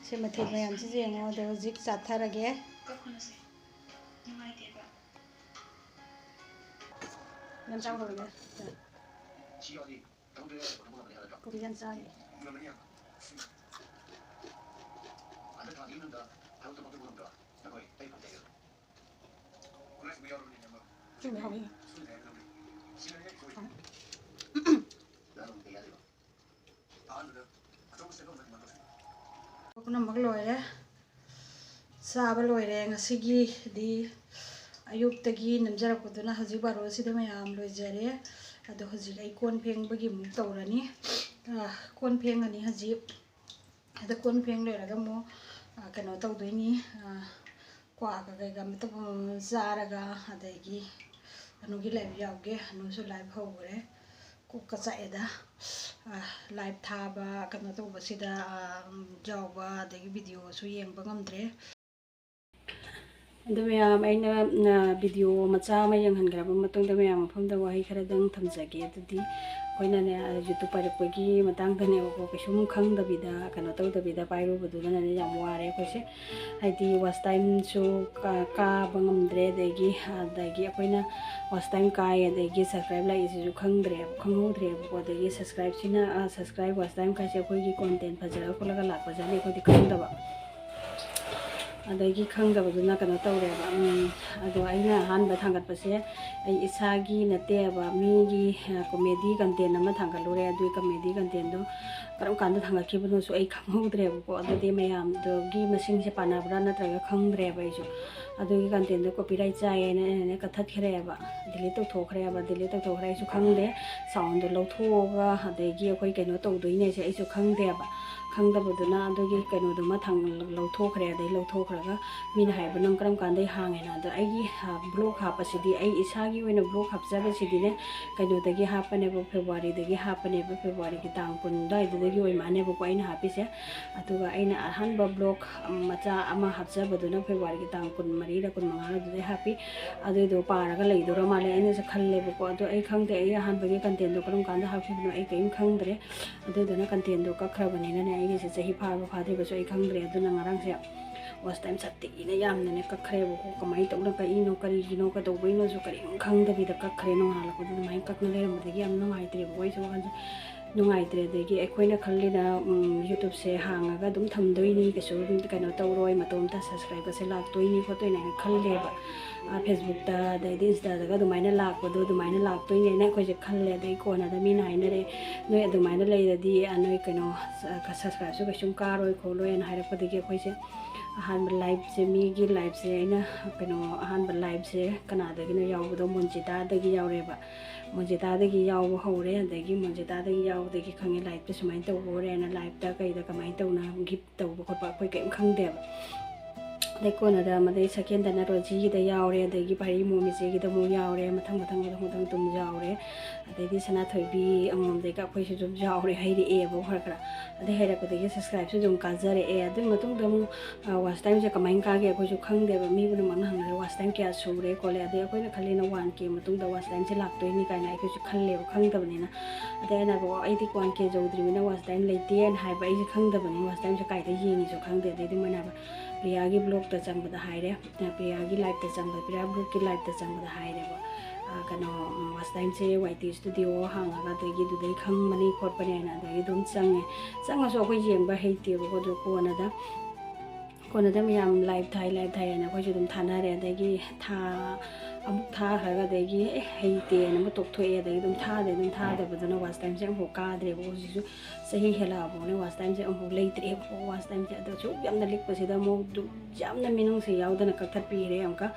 ꯁꯤ ꯃꯊꯦꯜ ꯃꯌꯥꯝꯁꯤ ꯌꯦꯡꯉꯣ꯫ ꯑꯗꯣ ꯍꯧꯖꯤꯛ ꯆꯥꯊꯔꯒꯦ꯫ ꯌꯥꯝ ꯆꯥꯎꯗꯕꯅꯦ꯫ ꯀꯣꯔꯤꯌꯟ ꯆꯥꯏ꯫ ꯆꯨꯝꯃꯦ, ꯍꯥꯎꯋꯦ꯫ ꯄꯨꯝꯅꯃꯛ ꯂꯣꯏꯔꯦ꯫ ꯆꯥꯕ ꯂꯣꯏꯔꯦ ꯉꯁꯤꯒꯤꯗꯤ꯫ ꯑꯌꯨꯛꯇꯒꯤ ꯅꯝꯖꯔꯛꯄꯗꯨꯅ ꯍꯧꯖꯤꯛ ꯕꯥꯔꯣꯁꯤꯗ ꯃꯌꯥꯝ ꯂꯣꯏꯖꯔꯦ꯫ ꯑꯗꯣ ꯍꯧꯖꯤꯛ ꯑꯩ ꯀꯣꯟ ꯐꯦꯡꯕꯒꯤ ꯑꯃꯨꯛ ꯇꯧꯔꯅꯤ꯫ ꯑ, ꯀꯣꯟ ꯐꯦꯡꯉꯅꯤ ꯍꯧꯖꯤꯛ꯫ ꯑꯗ ꯀꯣꯟ ꯐꯦꯡ ꯂꯣꯏꯔꯒ ꯑꯃꯨꯛ, ꯑ, ꯀꯩꯅꯣ ꯇꯧꯗꯣꯏꯅꯤ꯫ ꯑ, ꯀ꯭ꯋꯥꯒ ꯀꯩꯒ ꯑꯃꯇ ꯆꯥꯔꯒ, ꯑꯗꯒꯤ ꯑꯅꯨꯒꯤ ꯂꯥꯏꯞ ꯌꯥꯎꯒꯦ꯫ ꯑꯅꯨꯁꯨ ꯂꯥꯏꯞ ꯍꯧꯈ꯭ꯔꯦ꯫ ꯀꯣꯛꯀ ꯆꯥꯛꯑꯦꯗ꯫ ꯑ, ꯂꯥꯏꯞ ꯊꯥꯕ ꯀꯩꯅꯣ ꯇꯧꯕꯁꯤꯗ, ꯑ, ꯌꯥꯎꯕ, ꯑꯗꯒꯤ ꯚꯤꯗꯤꯑꯣꯁꯨ ꯌꯦꯡꯕ ꯉꯝꯗ꯭ꯔꯦ꯫ ꯑꯗꯨ ꯃꯌꯥꯝ, ꯑꯩꯅ, ꯑ, ꯚꯤꯗꯤꯑꯣ ꯃꯆꯥ ꯑꯃ ꯌꯦꯡꯍꯟꯈ꯭ꯔꯕ ꯃꯇꯨꯡꯗ ꯃꯌꯥꯝ ꯃꯐꯝꯗ ꯋꯥꯍꯩ ꯈꯔꯗꯪ ꯊꯝꯖꯒꯦ꯫ ꯑꯗꯨꯗꯤ ꯑꯩꯈꯣꯏꯅꯅꯦ, ꯌꯨꯇ꯭ꯌꯨꯕ ꯄꯥꯏꯔꯛꯄꯒꯤ ꯃꯇꯥꯡꯗꯅꯦꯕꯀꯣ, ꯀꯩꯁꯨꯝ ꯈꯪꯗꯕꯤꯗ, ꯀꯩꯅꯣ ꯇꯧꯗꯕꯤꯗ ꯄꯥꯏꯔꯨꯕꯗꯨꯅꯅꯦ ꯌꯥꯝ ꯋꯥꯔꯦ ꯑꯩꯈꯣꯏꯁꯦ꯫ ꯍꯥꯏꯗꯤ ꯋꯥꯆ ꯇꯥꯏꯝꯁꯨ ꯀꯥ-, ꯀꯥꯕ ꯉꯝꯗ꯭ꯔꯦ, ꯑꯗꯒꯤ, ꯑꯗꯒꯤ ꯑꯩꯈꯣꯏꯅ ꯋꯥꯆ ꯇꯥꯏꯝ ꯀꯥꯏ, ꯑꯗꯒꯤ ꯁꯕꯁꯀ꯭ꯔꯥꯏꯕ ꯂꯥꯛꯏꯁꯤꯁꯨ ꯈꯪꯗ꯭ꯔꯦꯕ, ꯈꯪꯍꯧꯗ꯭ꯔꯦꯕꯀꯣ꯫ ꯑꯗꯒꯤ ꯁꯕꯁꯀ꯭ꯔꯥꯏꯕꯁꯤꯅ, ꯑ, ꯁꯕꯁꯀ꯭ꯔꯥꯏꯕ, ꯋꯥꯆ ꯇꯥꯏꯝ ꯀꯥꯏꯁꯦ ꯑꯩꯈꯣꯏꯒꯤ ꯀꯣꯟꯇꯦꯟ ꯐꯖꯔ ꯈꯣꯠꯂꯒ ꯂꯥꯛꯄꯖꯥꯠꯅꯤ, ꯑꯩꯈꯣꯏꯗꯤ ꯈꯪꯗꯕ꯫ ꯑꯗꯒꯤ ꯈꯪꯗꯕꯗꯨꯅ ꯀꯩꯅꯣ ꯇꯧꯔꯦꯕ꯫ ꯎꯝ, ꯑꯗꯣ ꯑꯩꯅ ꯑꯍꯥꯟꯕ ꯊꯥꯡꯒꯠꯄꯁꯦ ꯑꯩ ꯏꯁꯥꯒꯤ ꯅꯠꯇꯦꯕ, ꯃꯤꯒꯤ, ꯑ, ꯀꯣꯃꯦꯗꯤ ꯀꯟꯇꯦꯟ ꯑꯃ ꯊꯥꯡꯒꯠꯂꯨꯔꯦ꯫ ꯑꯗꯨꯒꯤ ꯀꯣꯃꯦꯗꯤ ꯀꯟꯇꯦꯟꯗꯣ ꯀꯔꯝ ꯀꯥꯟꯗ ꯊꯥꯡꯒꯠꯈꯤꯕꯅꯣꯁꯨ ꯑꯩ ꯈꯪꯍꯧꯗ꯭ꯔꯦꯕꯀꯣ꯫ ꯑꯗꯨꯗꯤ ꯃꯌꯥꯝꯗꯨꯒꯤ ꯃꯁꯤꯡꯁꯦ ꯄꯥꯟꯅꯕ꯭ꯔꯥ ꯅꯠꯇ꯭ꯔꯒ ꯈꯪꯗ꯭ꯔꯦꯕ ꯑꯩꯁꯨ꯫ ꯑꯗꯨꯒꯤ ꯀꯟꯇꯦꯟꯗꯣ ꯀꯣꯄꯤꯔꯥꯏꯠ ꯆꯥꯏꯌꯦꯅ ꯑꯩꯅꯅꯦ ꯀꯛꯊꯠꯈ꯭ꯔꯦꯕ, ꯗꯤꯂꯤꯠ ꯇꯧꯊꯣꯛꯈ꯭ꯔꯦꯕ꯫ ꯗꯤꯂꯤꯠ ꯇꯧꯊꯣꯛꯈ꯭ꯔꯦ ꯑꯩꯁꯨ ꯈꯪꯗꯦ꯫ ꯁꯥꯎꯟꯗꯣ ꯂꯧꯊꯣꯛꯑꯒ ꯑꯗꯒꯤ ꯑꯩꯈꯣꯏ ꯀꯩꯅꯣ ꯇꯧꯗꯣꯏꯅꯦꯁꯦ ꯑꯩꯁꯨ ꯈꯪꯗꯦꯕ꯫ ꯈꯪꯗꯕꯗꯨꯅ ꯑꯗꯨꯒꯤ ꯀꯩꯅꯣꯗꯨꯃ ꯊꯥꯡ-, ꯂꯧꯊꯣꯛꯈ꯭ꯔꯦ꯫ ꯑꯗꯩ ꯂꯧꯊꯣꯛꯈ꯭ꯔꯒ ꯃꯤꯅ ꯍꯥꯏꯕ, "ꯅꯪ ꯀꯔꯝ ꯀꯥꯟꯗꯩ ꯍꯥꯡꯉꯦꯅ?" ꯑꯗꯣ ꯑꯩꯒꯤ, ꯑ, ꯕ꯭ꯂꯣꯛ ꯍꯥꯞꯄꯁꯤꯗꯤ, ꯑꯩ ꯏꯁꯥꯒꯤ ꯑꯣꯏꯅ ꯕ꯭ꯂꯣꯛ ꯍꯥꯞꯆꯕꯁꯤꯗꯤꯅꯦ, ꯀꯩꯅꯣꯗꯒꯤ ꯍꯥꯞꯄꯅꯦꯕ, ꯐꯦꯕ꯭ꯔꯨꯋꯥꯔꯤꯗꯒꯤ ꯍꯥꯞꯄꯅꯦꯕ, ꯐꯦꯕ꯭ꯔꯨꯋꯥꯔꯤꯒꯤ ꯇꯥꯡ ꯀꯨꯟ ꯑꯗꯨꯋꯥꯏꯗꯨꯗꯒꯤ ꯑꯣꯏ ꯃꯥꯜꯂꯦꯕꯀꯣ ꯑꯩꯅ ꯍꯥꯞꯄꯤꯁꯦ꯫ ꯑꯗꯨꯒ ꯑꯩꯅ ꯑꯍꯥꯟꯕ ꯕ꯭ꯂꯣꯛ ꯃꯆꯥ ꯑꯃ ꯍꯥꯞꯆꯕꯗꯨꯅ ꯐꯦꯕ꯭ꯔꯨꯋꯥꯔꯤꯒꯤ ꯇꯥꯡ ꯀꯨꯟꯃꯔꯤꯔ ꯀꯨꯟꯃꯉꯥꯔꯗꯨꯗꯩ ꯍꯥꯞꯄꯤ꯫ ꯑꯗꯨꯏꯗꯣ ꯄꯥꯔꯒ ꯂꯩꯗꯣꯔ ꯃꯥꯜꯂꯦ ꯑꯩꯅꯁꯨ ꯈꯜꯂꯦꯕꯀꯣ꯫ ꯑꯗꯣ ꯑꯩ ꯈꯪꯗꯦ, ꯑꯩ ꯑꯍꯥꯟꯕꯒꯤ ꯀꯟꯇꯦꯟꯗꯣ ꯀꯔꯝ ꯀꯥꯟꯗ ꯍꯥꯞꯈꯤꯕꯅꯣ ꯑꯩ ꯀꯔꯤꯝ ꯈꯪꯗ꯭ꯔꯦ꯫ ꯑꯗꯨꯗꯨꯅ ꯀꯟꯇꯦꯟꯗꯣ ꯀꯛꯈ꯭ꯔꯕꯅꯤꯅꯅꯦ, ꯑꯩꯒꯤꯁꯦ ꯆꯍꯤ ꯐꯥꯕ ꯐꯥꯗ꯭ꯔꯤꯕꯁꯨ ꯑꯩ ꯈꯪꯗ꯭ꯔꯦ꯫ ꯑꯗꯨꯅ ꯉꯔꯥꯡꯁꯦ Watch time ꯁꯥꯊꯤꯅ ꯌꯥꯝꯅꯅꯦ ꯀꯛꯈ꯭ꯔꯦꯕꯀꯣ꯫ ꯀꯃꯥꯏꯅ ꯇꯧꯅ ꯀꯛꯏꯅꯣ, ꯀꯔꯤꯒꯤꯅꯣ, ꯀꯩꯗꯧꯕꯩꯅꯣꯁꯨ ꯀꯔꯤꯝ ꯈꯪꯗꯕꯤꯗ ꯀꯛꯈ꯭ꯔꯦ꯫ ꯅꯣꯡꯉꯥꯜꯂꯛꯄꯗ ꯑꯗꯨꯃꯥꯏꯅ ꯀꯛꯅ ꯂꯩꯔꯝꯕꯗꯒꯤ ꯌꯥꯝ ꯅꯨꯡꯉꯥꯏꯇ꯭ꯔꯦꯕꯀꯣ꯫ ꯑꯩꯁꯨ ꯋꯥꯈꯜꯁꯦ ꯅꯨꯡꯉꯥꯏꯇ꯭ꯔꯦ꯫ ꯑꯗꯒꯤ ꯑꯩꯈꯣꯏꯅ ꯈꯜꯂꯤꯅ, ꯎꯝ, YouTubeꯁꯦ ꯍꯥꯡꯉꯒ ꯑꯗꯨꯝ ꯊꯝꯗꯣꯏꯅꯤ, ꯀꯩꯁꯨ ꯀꯩꯅꯣ ꯇꯧꯔꯣꯏ, ꯃꯇꯣꯝꯇ subscriberꯁꯦ ꯂꯥꯛꯇꯣꯏꯅꯤ ꯈꯣꯠꯇꯣꯏꯅꯤ ꯍꯥꯏꯅ ꯈꯜꯂꯦꯕ꯫ ꯑ, Facebookꯇ ꯑꯗꯩꯗꯤ Instaꯗꯒ ꯑꯗꯨꯃꯥꯏꯅ ꯂꯥꯛꯄꯗꯣ ꯑꯗꯨꯃꯥꯏꯅ ꯂꯥꯛꯇꯣꯏꯅꯦꯅ ꯑꯩꯈꯣꯏꯁꯦ ꯈꯜꯂꯦ꯫ ꯑꯗꯩ ꯀꯣꯟꯅꯗ ꯃꯤꯅ ꯍꯥꯏꯅꯔꯦ, "ꯅꯣꯏ ꯑꯗꯨꯃꯥꯏꯅ ꯂꯩꯔꯗꯤ, ꯑ, ꯅꯣꯏ ꯀꯩꯅꯣ, subscribeꯁꯨ ꯀꯩꯁꯨꯝ ꯀꯥꯔꯣꯏ ꯈꯣꯠꯂꯣꯏꯅ" ꯍꯥꯏꯔꯛꯄꯗꯒꯤ ꯑꯩꯈꯣꯏꯁꯦ ꯑꯍꯥꯟꯕ liveꯁꯦ, ꯃꯤꯒꯤ liveꯁꯦ ꯑꯩꯅ, ꯀꯩꯅꯣ, ꯑꯍꯥꯟꯕ liveꯁꯦ ꯀꯅꯥꯗꯒꯤꯅꯣ ꯌꯥꯎꯕꯗꯣ, ꯃꯣꯟꯖꯤꯇꯥꯗꯒꯤ ꯌꯥꯎꯔꯦꯕ꯫ ꯃꯣꯟꯖꯤꯇꯥꯗꯒꯤ ꯌꯥꯎꯕ ꯍꯧꯔꯦ꯫ ꯑꯗꯒꯤ ꯃꯣꯟꯖꯤꯇꯥꯗꯒꯤ ꯌꯥꯎꯕꯗꯒꯤ ꯈꯪꯉꯦ liveꯇ ꯁꯨꯃꯥꯏꯅ ꯇꯧꯕ ꯍꯧꯔꯦꯅ꯫ Liveꯇ ꯀꯩꯗ ꯀꯃꯥꯏꯅ ꯇꯧꯅ gift ꯇꯧꯕ ꯈꯣꯠꯄ ꯑꯩꯈꯣꯏ ꯀꯔꯤꯝ ꯈꯪꯗꯦꯕ꯫ ꯑꯗꯩ ꯀꯣꯟꯅꯗ ꯃꯗꯩ secondꯗꯅ ꯔꯣꯖꯤꯒꯤꯗ ꯌꯥꯎꯔꯦ, ꯑꯗꯒꯤ ꯄꯥꯏꯔꯤ ꯃꯣꯝ ꯏꯆꯦꯒꯤꯗ ꯑꯃꯨꯛ ꯌꯥꯎꯔꯦ, ꯃꯊꯪ ꯃꯊꯪ ꯃꯊꯪ ꯃꯊꯪ ꯑꯗꯨꯝ ꯌꯥꯎꯔꯦ꯫ ꯑꯗꯩꯗꯤ ꯁꯅꯥꯊꯣꯏꯕꯤ ꯑꯉꯣꯝꯗꯩꯒ ꯑꯩꯈꯣꯏꯁꯨ ꯑꯗꯨꯝ ꯌꯥꯎꯔꯦ, ꯍꯩꯔꯛꯑꯦꯕ ꯈꯔ ꯈꯔ꯫ ꯑꯗꯩ ꯍꯩꯔꯛꯄꯗꯒꯤ subscribeꯁꯨ ꯑꯗꯨꯝ ꯀꯥꯖꯔꯛꯑꯦ꯫ ꯑꯗꯨꯒꯤ ꯃꯇꯨꯡꯗ ꯑꯃꯨꯛ, ꯑ, watch timeꯁꯦ ꯀꯃꯥꯏꯅ ꯀꯥꯒꯦ ꯑꯩꯈꯣꯏꯁꯨ ꯈꯪꯗꯦꯕ꯫ ꯃꯤ ꯄꯨꯝꯅꯃꯛꯅ ꯍꯪꯅꯔꯦ, "Watch time ꯀꯌꯥ ꯁꯨꯔꯦ?" ꯈꯣꯠꯂꯦ꯫ ꯑꯗꯩ ꯑꯩꯈꯣꯏꯅ ꯈꯜꯂꯤꯅ one K ꯃꯇꯨꯡꯗ watch timeꯁꯦ ꯂꯥꯛꯇꯣꯏꯅꯤ ꯀꯥꯏꯅ ꯑꯩꯈꯣꯏꯁꯨ ꯈꯜꯂꯦꯕ, ꯈꯪꯗꯕꯅꯤꯅ꯫ ꯑꯗꯩ ꯑꯩꯅ ꯍꯥꯏꯕ, "ꯑꯣ, ꯑꯩꯗꯤ one K ꯌꯧꯗ꯭ꯔꯤꯕꯅꯤꯅ watch time ꯂꯩꯇꯦꯅ" ꯍꯥꯏꯕ꯫ ꯑꯩꯁꯦ ꯈꯪꯗꯕꯅꯤ, watch timeꯁꯦ ꯀꯥꯏꯗ ꯌꯦꯡꯉꯤꯁꯨ ꯈꯪꯗꯦ꯫ ꯑꯗꯩꯗꯤ ꯃꯣꯏꯅ ꯍꯥꯏꯕ, ꯄ꯭ꯔꯤꯌꯥꯒꯤ blogꯇ ꯆꯪꯕꯗ ꯍꯥꯏꯔꯦ, ꯑ, ꯄ꯭ꯔꯤꯌꯥꯒꯤ liveꯇ ꯆꯪꯕꯗ, ꯄ꯭ꯔꯤꯌꯥ blogꯀꯤ liveꯇ ꯆꯪꯕꯗ ꯍꯥꯏꯔꯦꯕ, ꯑ, ꯀꯩꯅꯣ, ꯎꯝ, watch timeꯁꯦ Y T Studio ꯍꯥꯡꯉꯒ ꯑꯗꯒꯤ ꯑꯗꯨꯗꯩ ꯈꯪꯕꯅꯤ ꯈꯣꯠꯄꯅꯦꯅ꯫ ꯑꯗꯒꯤ ꯑꯗꯨꯝ ꯆꯪꯉꯦ꯫ ꯆꯪꯉꯁꯨ ꯑꯩꯈꯣꯏ ꯌꯦꯡꯕ ꯍꯩꯇꯦꯕꯀꯣ꯫ ꯑꯗꯣ ꯀꯣꯟꯅꯗ, ꯀꯣꯟꯅꯗ ꯃꯌꯥꯝ live ꯊꯥꯏ, live ꯊꯥꯏ ꯍꯥꯏꯅ ꯑꯩꯈꯣꯏꯁꯨ ꯑꯗꯨꯝ ꯊꯥꯅꯔꯦ꯫ ꯑꯗꯒꯤ ꯊꯥ ꯑꯃꯨꯛ ꯊꯥꯈ꯭ꯔꯒ ꯑꯗꯒꯤ, "ꯑꯦ, ꯍꯩꯇꯦꯅ" ꯑꯃꯨꯛ ꯇꯣꯛꯊꯣꯛꯑꯦ꯫ ꯑꯗꯒꯤ ꯑꯗꯨꯝ ꯊꯥꯗꯦ꯫ ꯑꯗꯨꯝ ꯊꯥꯗꯕꯗꯨꯅ watch timeꯁꯦ ꯑꯃꯨꯛꯐꯥꯎ ꯀꯥꯗ꯭ꯔꯦꯕ꯫ ꯍꯧꯖꯤꯛꯁꯨ ꯆꯍꯤ ꯍꯦꯜꯂꯛꯑꯕꯅꯦ watch timeꯁꯦ ꯑꯃꯨꯛꯐꯥꯎ ꯂꯩꯇ꯭ꯔꯦꯕꯀꯣ꯫ Watch timeꯁꯦ ꯑꯗꯣ ꯁꯨꯛ ꯌꯥꯝꯅ ꯂꯤꯛꯄꯁꯤꯗ ꯑꯃꯨꯛ ꯑꯗꯨ ꯌꯥꯝꯅ ꯃꯤꯅꯨꯡꯁꯤ ꯌꯥꯎꯗꯅ ꯀꯛꯊꯠꯄꯤꯈ꯭ꯔꯦ ꯑꯃꯨꯛꯀ꯫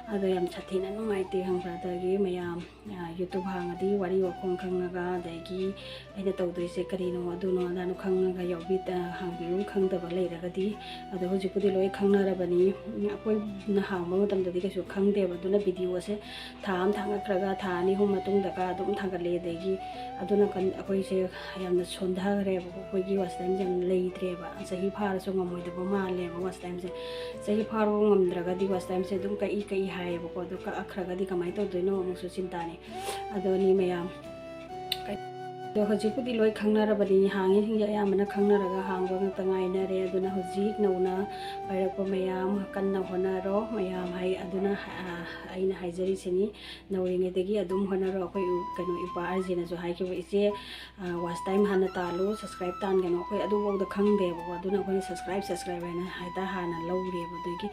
ꯑꯗꯣ ꯌꯥꯝ ꯁꯥꯊꯤꯅ ꯅꯨꯡꯉꯥꯏꯇꯦ ꯈꯪꯕ꯭ꯔꯥ꯫ ꯑꯗꯒꯤ ꯃꯌꯥꯝ, ꯑ, YouTube ꯍꯥꯡꯉꯗꯤ ꯋꯥꯔꯤ ꯋꯥꯈꯣꯡ ꯈꯪꯉꯒ, ꯑꯗꯒꯤ ꯑꯩꯅ ꯇꯧꯗꯣꯏꯁꯦ ꯀꯔꯤꯅꯣ, ꯑꯗꯨꯅꯣ, ꯑꯗꯥꯅꯣ ꯈꯪꯉꯒ ꯌꯥꯎꯕꯤ-, ꯑ, ꯍꯥꯡꯕꯤꯌꯨ, ꯈꯪꯗꯕ ꯂꯩꯔꯒꯗꯤ꯫ ꯑꯗꯣ ꯍꯧꯖꯤꯛꯄꯨꯗꯤ ꯂꯣꯏ ꯈꯪꯅꯔꯕꯅꯤ꯫ ꯑꯩꯈꯣꯏꯅ ꯍꯥꯡꯕ ꯃꯇꯝꯗꯗꯤ ꯀꯩꯁꯨ ꯈꯪꯗꯦꯕ꯫ ꯑꯗꯨꯅ videoꯁꯦ ꯊꯥ ꯑꯃ ꯊꯥꯡꯒꯠꯈ꯭ꯔꯒ ꯊꯥ ꯑꯅꯤ ꯑꯍꯨꯝ ꯃꯇꯨꯡꯗꯒ ꯑꯗꯨꯝ ꯊꯥꯡꯒꯠꯂꯦ꯫ ꯑꯗꯒꯤ ꯑꯗꯨꯅ ꯀꯟ-, ꯑꯩꯈꯣꯏꯁꯦ ꯌꯥꯝꯅ ꯁꯣꯟꯊꯈ꯭ꯔꯦꯕꯀꯣ꯫ ꯑꯩꯈꯣꯏꯒꯤ watch timeꯁꯦ ꯌꯥꯝ ꯂꯩꯇ꯭ꯔꯦꯕ꯫ ꯆꯍꯤ ꯐꯥꯔꯁꯨ ꯉꯝꯃꯣꯏꯗꯕ ꯃꯥꯜꯂꯦꯕ watch timeꯁꯦ꯫ ꯆꯍꯤ ꯐꯥꯔꯕ ꯉꯝꯗ꯭ꯔꯒꯗꯤ watch timeꯁꯦ ꯑꯗꯨꯝ ꯀꯛꯏ ꯀꯛꯏ ꯍꯥꯏꯌꯦꯕꯀꯣ꯫ ꯑꯗꯨ ꯀꯛꯈ꯭ꯔꯒꯗꯤ ꯀꯃꯥꯏꯅ ꯇꯧꯗꯣꯏꯅꯣ ꯑꯃꯨꯛꯁꯨ ꯆꯤꯟꯇꯥꯅꯤ꯫ ꯑꯗꯨꯅꯤ ꯃꯌꯥꯝ꯫ ꯑꯗꯣ ꯍꯧꯖꯤꯛꯄꯨꯗꯤ ꯂꯣꯏ ꯈꯪꯅꯔꯕꯅꯤ, ꯍꯥꯡꯉꯤꯁꯤꯡꯁꯦ ꯑꯌꯥꯝꯕꯅ ꯈꯪꯅꯔꯒ ꯍꯥꯡꯕ ꯉꯥꯛꯇ ꯉꯥꯏꯅꯔꯦ꯫ ꯑꯗꯨꯅ ꯍꯧꯖꯤꯛ ꯅꯧꯅ ꯄꯥꯏꯔꯛꯄ ꯃꯌꯥꯝ ꯀꯟꯅ ꯍꯣꯠꯅꯔꯣ꯫ ꯃꯌꯥꯝ ꯍꯥꯏ ꯑꯗꯨꯅ, ꯑ, ꯑꯩꯅ ꯍꯥꯏꯖꯔꯤꯁꯤꯅꯤ, ꯅꯧꯔꯤꯉꯩꯗꯒꯤ ꯑꯗꯨꯝ ꯍꯣꯠꯅꯔꯣ꯫ ꯑꯩꯈꯣꯏ ꯏ-, ꯀꯩꯅꯣ, ꯏꯄꯥ ꯑꯥꯔ ꯖꯦꯅꯁꯨ ꯍꯥꯏꯈꯤꯕ, "ꯏꯆꯦ, ꯑ, watch time ꯍꯥꯟꯅ ꯇꯥꯜꯂꯨ, subscribe ꯇꯥꯟꯒꯅꯨ"꯫ ꯑꯩꯈꯣꯏ ꯑꯗꯨꯐꯥꯎꯗ ꯈꯪꯗꯦꯕꯀꯣ꯫ ꯑꯗꯨꯅ ꯑꯩꯈꯣꯏꯅ subscribe, subscribe ꯍꯥꯏꯅ ꯍꯦꯛꯇ ꯍꯥꯟꯅ ꯂꯧꯔꯦꯕ꯫ ꯑꯗꯒꯤ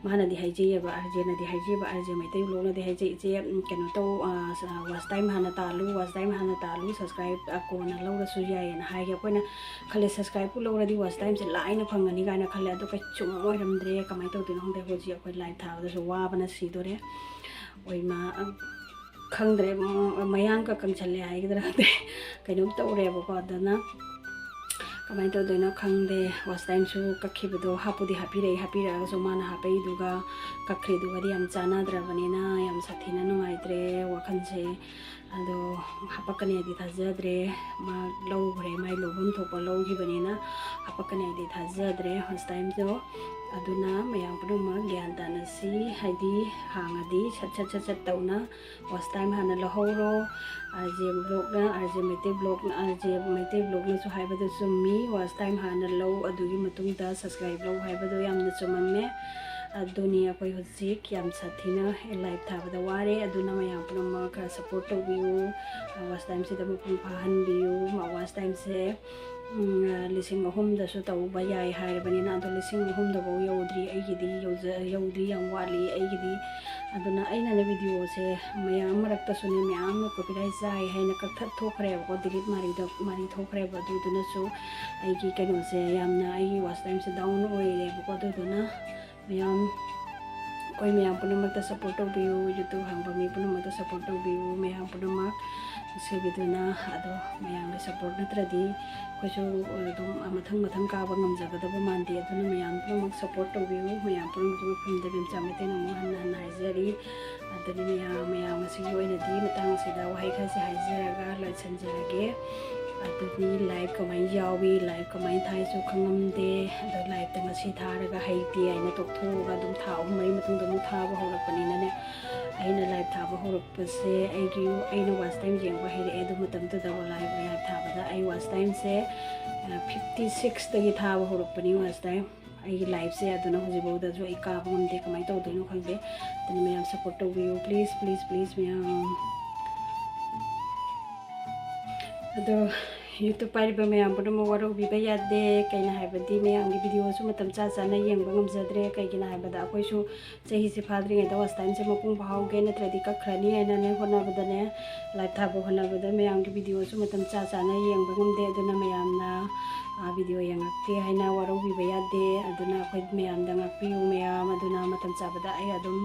ꯃꯥꯅꯗꯤ ꯍꯥꯏꯖꯩꯌꯦꯕ, ꯑꯥꯔ ꯖꯦꯅꯗꯤ ꯍꯥꯏꯖꯩꯕ, ꯑꯥꯔ ꯖꯦ ꯃꯩꯇꯩ ꯕ꯭ꯂꯣꯛꯅꯗꯤ ꯍꯥꯏꯖꯩ, "ꯏꯆꯦ, ꯎꯝ, ꯀꯩꯅꯣ ꯇꯧ, ꯑ, ꯁ-, ꯑ, watch time ꯍꯥꯟꯅ ꯇꯥꯜꯂꯨ, watch time ꯍꯥꯟꯅ ꯇꯥꯜꯂꯨ, subscribe, ꯑ, ꯀꯣꯟꯅ ꯂꯧꯔꯁꯨ ꯌꯥꯏꯌꯦꯅ" ꯍꯥꯏꯒꯦ꯫ ꯑꯩꯈꯣꯏꯅ ꯈꯜꯂꯦ, subscribeꯄꯨ ꯂꯧꯔꯗꯤ watch timeꯁꯦ ꯂꯥꯏꯅ ꯐꯪꯒꯅꯤ ꯀꯥꯏꯅ ꯈꯜꯂꯦ꯫ ꯑꯗꯣ ꯀꯩꯁꯨꯝ ꯑꯣꯏꯔꯝꯗ꯭ꯔꯦ꯫ ꯀꯃꯥꯏꯅ ꯇꯧꯗꯣꯏꯅꯣ ꯈꯪꯗꯦ꯫ ꯍꯧꯖꯤꯛ ꯑꯩꯈꯣꯏ live ꯊꯥꯕꯗꯁꯨ ꯋꯥꯕꯅ ꯁꯤꯗꯣꯔꯦ꯫ ꯑꯣꯏꯃꯥ, ꯑ, ꯈꯪꯗ꯭ꯔꯦ, ꯎꯝ, ꯃꯌꯥꯡꯒ ꯀꯪꯁꯜꯂꯦ ꯍꯥꯏꯒꯗ꯭ꯔꯥ ꯈꯪꯗꯦ, ꯀꯩꯅꯣꯝ ꯇꯧꯔꯦꯕꯀꯣ꯫ ꯑꯗꯨꯅ ꯀꯃꯥꯏꯅ ꯇꯧꯗꯣꯏꯅꯣ ꯈꯪꯗꯦ꯫ Watch timeꯁꯨ ꯀꯛꯈꯤꯕꯗꯣ ꯍꯥꯞꯄꯨꯗꯤ ꯍꯥꯞꯄꯤꯔꯛꯏ, ꯍꯥꯞꯄꯤꯔꯛꯑꯒꯁꯨ ꯃꯥꯅ ꯍꯥꯞꯄꯛꯏꯗꯨꯒ ꯀꯛꯈ꯭ꯔꯤꯗꯨꯒꯗꯤ ꯌꯥꯝ ꯆꯥꯟꯅꯗ꯭ꯔꯕꯅꯤꯅ ꯌꯥꯝ ꯁꯥꯊꯤꯅ ꯅꯨꯡꯉꯥꯏꯇ꯭ꯔꯦ ꯋꯥꯈꯜꯁꯦ꯫ ꯑꯗꯣ ꯍꯥꯄꯛꯀꯅꯦꯗꯤ ꯊꯥꯖꯗ꯭ꯔꯦ꯫ ꯃꯥ ꯂꯧꯈ꯭ꯔꯦ, ꯃꯥꯏ ꯂꯧꯐꯝ ꯊꯣꯛꯄ ꯂꯧꯈꯤꯕꯅꯤꯅ ꯍꯥꯄꯛꯀꯅꯦꯗꯤ ꯊꯥꯖꯗ꯭ꯔꯦ watch timeꯗꯣ꯫ ꯑꯗꯨꯅ ꯃꯌꯥꯝ ꯄꯨꯝꯅꯃꯛ ꯒ꯭ꯌꯥꯟ ꯇꯥꯅꯁꯤ, ꯍꯥꯏꯗꯤ ꯍꯥꯡꯉꯗꯤ ꯁꯠ ꯁꯠ ꯁꯠ ꯁꯠ ꯇꯧꯅ watch time ꯍꯥꯟꯅ ꯂꯧꯍꯧꯔꯣ꯫ ꯑꯥꯔ ꯖꯦ ꯕ꯭ꯂꯣꯛꯅ, ꯑꯥꯔ ꯖꯦ ꯃꯩꯇꯩ ꯕ꯭ꯂꯣꯛꯅ, ꯑꯥꯔ ꯖꯦ ꯃꯩꯇꯩ ꯕ꯭ꯂꯣꯛꯅꯁꯨ ꯍꯥꯏꯕꯗꯨ ꯆꯨꯝꯃꯤ, watch time ꯍꯥꯟꯅ ꯂꯧ, ꯑꯗꯨꯒꯤ ꯃꯇꯨꯡꯗ subscribe ꯂꯧ ꯍꯥꯏꯕꯗꯣ ꯌꯥꯝꯅ ꯆꯨꯝꯃꯝꯃꯦ꯫ ꯑꯗꯨꯅꯤ ꯑꯩꯈꯣꯏ ꯍꯧꯖꯤꯛ ꯌꯥꯝ ꯁꯥꯊꯤꯅ live ꯊꯥꯕꯗ ꯋꯥꯔꯦ꯫ ꯑꯗꯨꯅ ꯃꯌꯥꯝ ꯄꯨꯝꯅꯃꯛ ꯈꯔ support ꯇꯧꯕꯤꯌꯨ꯫ Watch timeꯁꯤꯗ ꯃꯄꯨꯡ ꯐꯥꯍꯟꯕꯤꯌꯨ꯫ Watch timeꯁꯦ, ꯎꯝ, ꯂꯤꯁꯤꯡ ꯑꯍꯨꯝꯗꯁꯨ ꯇꯧꯕ ꯌꯥꯏ ꯍꯥꯏꯔꯕꯅꯤꯅ, ꯑꯗꯣ ꯂꯤꯁꯤꯡ ꯑꯍꯨꯝꯗꯐꯥꯎ ꯌꯧꯗ꯭ꯔꯤ꯫ ꯑꯩꯒꯤꯗꯤ ꯌꯧꯖ-, ꯌꯧꯗ꯭ꯔꯤ, ꯌꯥꯝ ꯋꯥꯠꯂꯤ ꯑꯩꯒꯤꯗꯤ꯫ ꯑꯗꯨꯅ ꯑꯩꯅꯅꯦ videoꯁꯦ ꯃꯌꯥꯝ ꯃꯔꯛꯇꯁꯨꯅꯦ ꯃꯌꯥꯝ ꯑꯃ copyright ꯆꯥꯏ ꯍꯥꯏꯅ ꯀꯛꯊꯠ ꯊꯣꯛꯈ꯭ꯔꯦꯕꯀꯣ, delete ꯃꯥꯔꯤꯗ, ꯃꯥꯔꯤ ꯊꯣꯛꯈ꯭ꯔꯦꯕ꯫ ꯑꯗꯨꯗꯨꯅꯁꯨ ꯑꯩꯒꯤ ꯀꯩꯅꯣꯁꯦ ꯌꯥꯝꯅ, ꯑꯩꯒꯤ watch timeꯁꯦ down ꯑꯣꯏꯔꯦꯕꯀꯣ꯫ ꯑꯗꯨꯗꯨꯅ ꯃꯌꯥꯝ, ꯑꯩꯈꯣꯏ ꯃꯌꯥꯝ ꯄꯨꯝꯅꯃꯛꯇ support ꯇꯧꯕꯤꯌꯨ, YouTube ꯍꯥꯡꯕ ꯃꯤ ꯄꯨꯝꯅꯃꯛꯇ support ꯇꯧꯕꯤꯌꯨ, ꯃꯌꯥꯝ ꯄꯨꯝꯅꯃꯛ ꯅꯨꯡꯁꯤꯕꯤꯗꯨꯅ꯫ ꯑꯗꯣ ꯃꯌꯥꯝꯒꯤ support ꯅꯠꯇ꯭ꯔꯗꯤ ꯑꯩꯈꯣꯏꯁꯨ ꯑꯗꯨꯝ ꯃꯊꯪ ꯃꯊꯪ ꯀꯥꯕ ꯉꯝꯖꯒꯗꯕ ꯃꯥꯟꯗꯦ꯫ ꯑꯗꯨꯅ ꯃꯌꯥꯝ ꯄꯨꯝꯅꯃꯛ support ꯇꯧꯕꯤꯌꯨ, ꯃꯌꯥꯝ ꯄꯨꯝꯅꯃꯛꯀꯤ ꯃꯐꯝꯗ ꯕꯦꯝꯆꯥ ꯃꯩꯇꯩꯅ ꯑꯃꯨꯛ ꯍꯟꯅ ꯍꯟꯅ ꯍꯥꯏꯖꯔꯤ꯫ ꯑꯗꯨꯅꯤ ꯃꯌꯥꯝ, ꯃꯌꯥꯝ ꯉꯁꯤꯒꯤ ꯑꯣꯏꯅꯗꯤ ꯃꯇꯥꯡ ꯑꯁꯤꯗ ꯋꯥꯍꯩ ꯈꯔꯁꯦ ꯍꯥꯏꯖꯔꯒ ꯂꯣꯏꯁꯤꯟꯖꯔꯒꯦ꯫ ꯑꯗꯨꯗꯤ live ꯀꯃꯥꯏꯅ ꯌꯥꯎꯏ, live ꯀꯃꯥꯏꯅ ꯊꯥꯏꯁꯨ ꯈꯪꯉꯝꯗꯦ꯫ ꯑꯗꯣ liveꯇ ꯉꯁꯤ ꯊꯥꯔꯒ ꯍꯩꯇꯦ ꯍꯥꯏꯅ ꯇꯣꯛꯊꯣꯛꯑꯒ ꯑꯗꯨꯝ ꯊꯥ ꯑꯍꯨꯝ ꯃꯔꯤ ꯃꯇꯨꯡꯗ ꯑꯃꯨꯛ ꯊꯥꯕ ꯍꯧꯔꯛꯄꯅꯤꯅꯅꯦ, ꯑꯩꯅ ꯂꯥꯏꯞ ꯊꯥꯕ ꯍꯧꯔꯛꯄꯁꯦ ꯑꯩꯒꯤ ꯑꯩꯅ ꯋꯥꯆ ꯇꯥꯏꯝ ꯌꯦꯡꯕ ꯍꯩꯔꯛꯑꯦ꯫ ꯑꯗꯨ ꯃꯇꯝꯗꯨꯗ ꯂꯥꯏꯞ ꯂꯥꯏꯞ ꯊꯥꯕꯗ ꯑꯩ ꯋꯥꯆ ꯇꯥꯏꯝꯁꯦ ꯐꯤꯐꯇꯤ ꯁꯤꯛꯁꯇꯒꯤ ꯊꯥꯕ ꯍꯧꯔꯛꯄꯅꯤ ꯋꯥꯆ ꯇꯥꯏꯝ꯫ ꯑꯩꯒꯤ ꯂꯥꯏꯐꯁꯦ ꯑꯗꯨꯅ ꯍꯧꯖꯤꯛꯐꯥꯎꯗꯁꯨ ꯑꯩ ꯀꯥꯕ ꯉꯝꯗꯦ꯫ ꯀꯃꯥꯏꯅ ꯇꯧꯗꯣꯏꯅꯣ ꯈꯪꯗꯦ꯫ ꯑꯗꯨꯅ ꯃꯌꯥꯝ ꯁꯞꯄꯣꯔꯠ ꯇꯧꯕꯤꯌꯨ, ꯄ꯭ꯂꯤꯁ ꯄ꯭ꯂꯤꯁ ꯄ꯭ꯂꯤꯁ ꯃꯌꯥꯝ꯫ ꯑꯗꯣ ꯌꯨꯇ꯭ꯌꯨꯕ ꯄꯥꯏꯔꯤꯕ ꯃꯌꯥꯝ ꯄꯨꯝꯅꯃꯛ ꯋꯥꯔꯧꯕꯤꯕ ꯌꯥꯗꯦ꯫ ꯀꯩꯅꯣ ꯍꯥꯏꯕꯗꯤ ꯃꯌꯥꯝꯒꯤ ꯚꯤꯗꯤꯑꯣꯁꯨ ꯃꯇꯝ ꯆꯥ ꯆꯥꯅ ꯌꯦꯡꯕ ꯉꯝꯖꯗ꯭ꯔꯦ꯫ ꯀꯩꯒꯤꯅꯣ ꯍꯥꯏꯕꯗ ꯑꯩꯈꯣꯏꯁꯨ ꯆꯍꯤꯁꯦ ꯐꯥꯗ꯭ꯔꯤꯉꯩꯗ ꯋꯥꯆ ꯇꯥꯏꯝꯁꯦ ꯃꯄꯨꯡ ꯐꯥꯍꯧꯒꯦ, ꯅꯠꯇ꯭ꯔꯗꯤ ꯀꯛꯈ꯭ꯔꯅꯤ ꯍꯥꯏꯅꯅꯦ ꯍꯣꯠꯅꯕꯗꯅꯦ, ꯂꯥꯏꯞ ꯊꯥꯕ ꯍꯣꯠꯅꯕꯗ ꯃꯌꯥꯝꯒꯤ ꯚꯤꯗꯤꯑꯣꯁꯨ ꯃꯇꯝ ꯆꯥ ꯆꯥꯅ ꯌꯦꯡꯕ ꯉꯝꯗꯦ꯫ ꯑꯗꯨꯅ ꯃꯌꯥꯝꯅ ꯚꯤꯗꯤꯑꯣ ꯌꯦꯡꯉꯛꯇꯦ ꯍꯥꯏꯅ ꯋꯥꯔꯧꯕꯤꯕ ꯌꯥꯗꯦ꯫ ꯑꯗꯨꯅ ꯑꯩꯈꯣꯏ ꯃꯌꯥꯝꯗ ꯉꯥꯛꯄꯤꯌꯨ ꯃꯌꯥꯝ꯫ ꯑꯗꯨꯅ ꯃꯇꯝ ꯆꯥꯕꯗ ꯑꯩ ꯑꯗꯨꯝ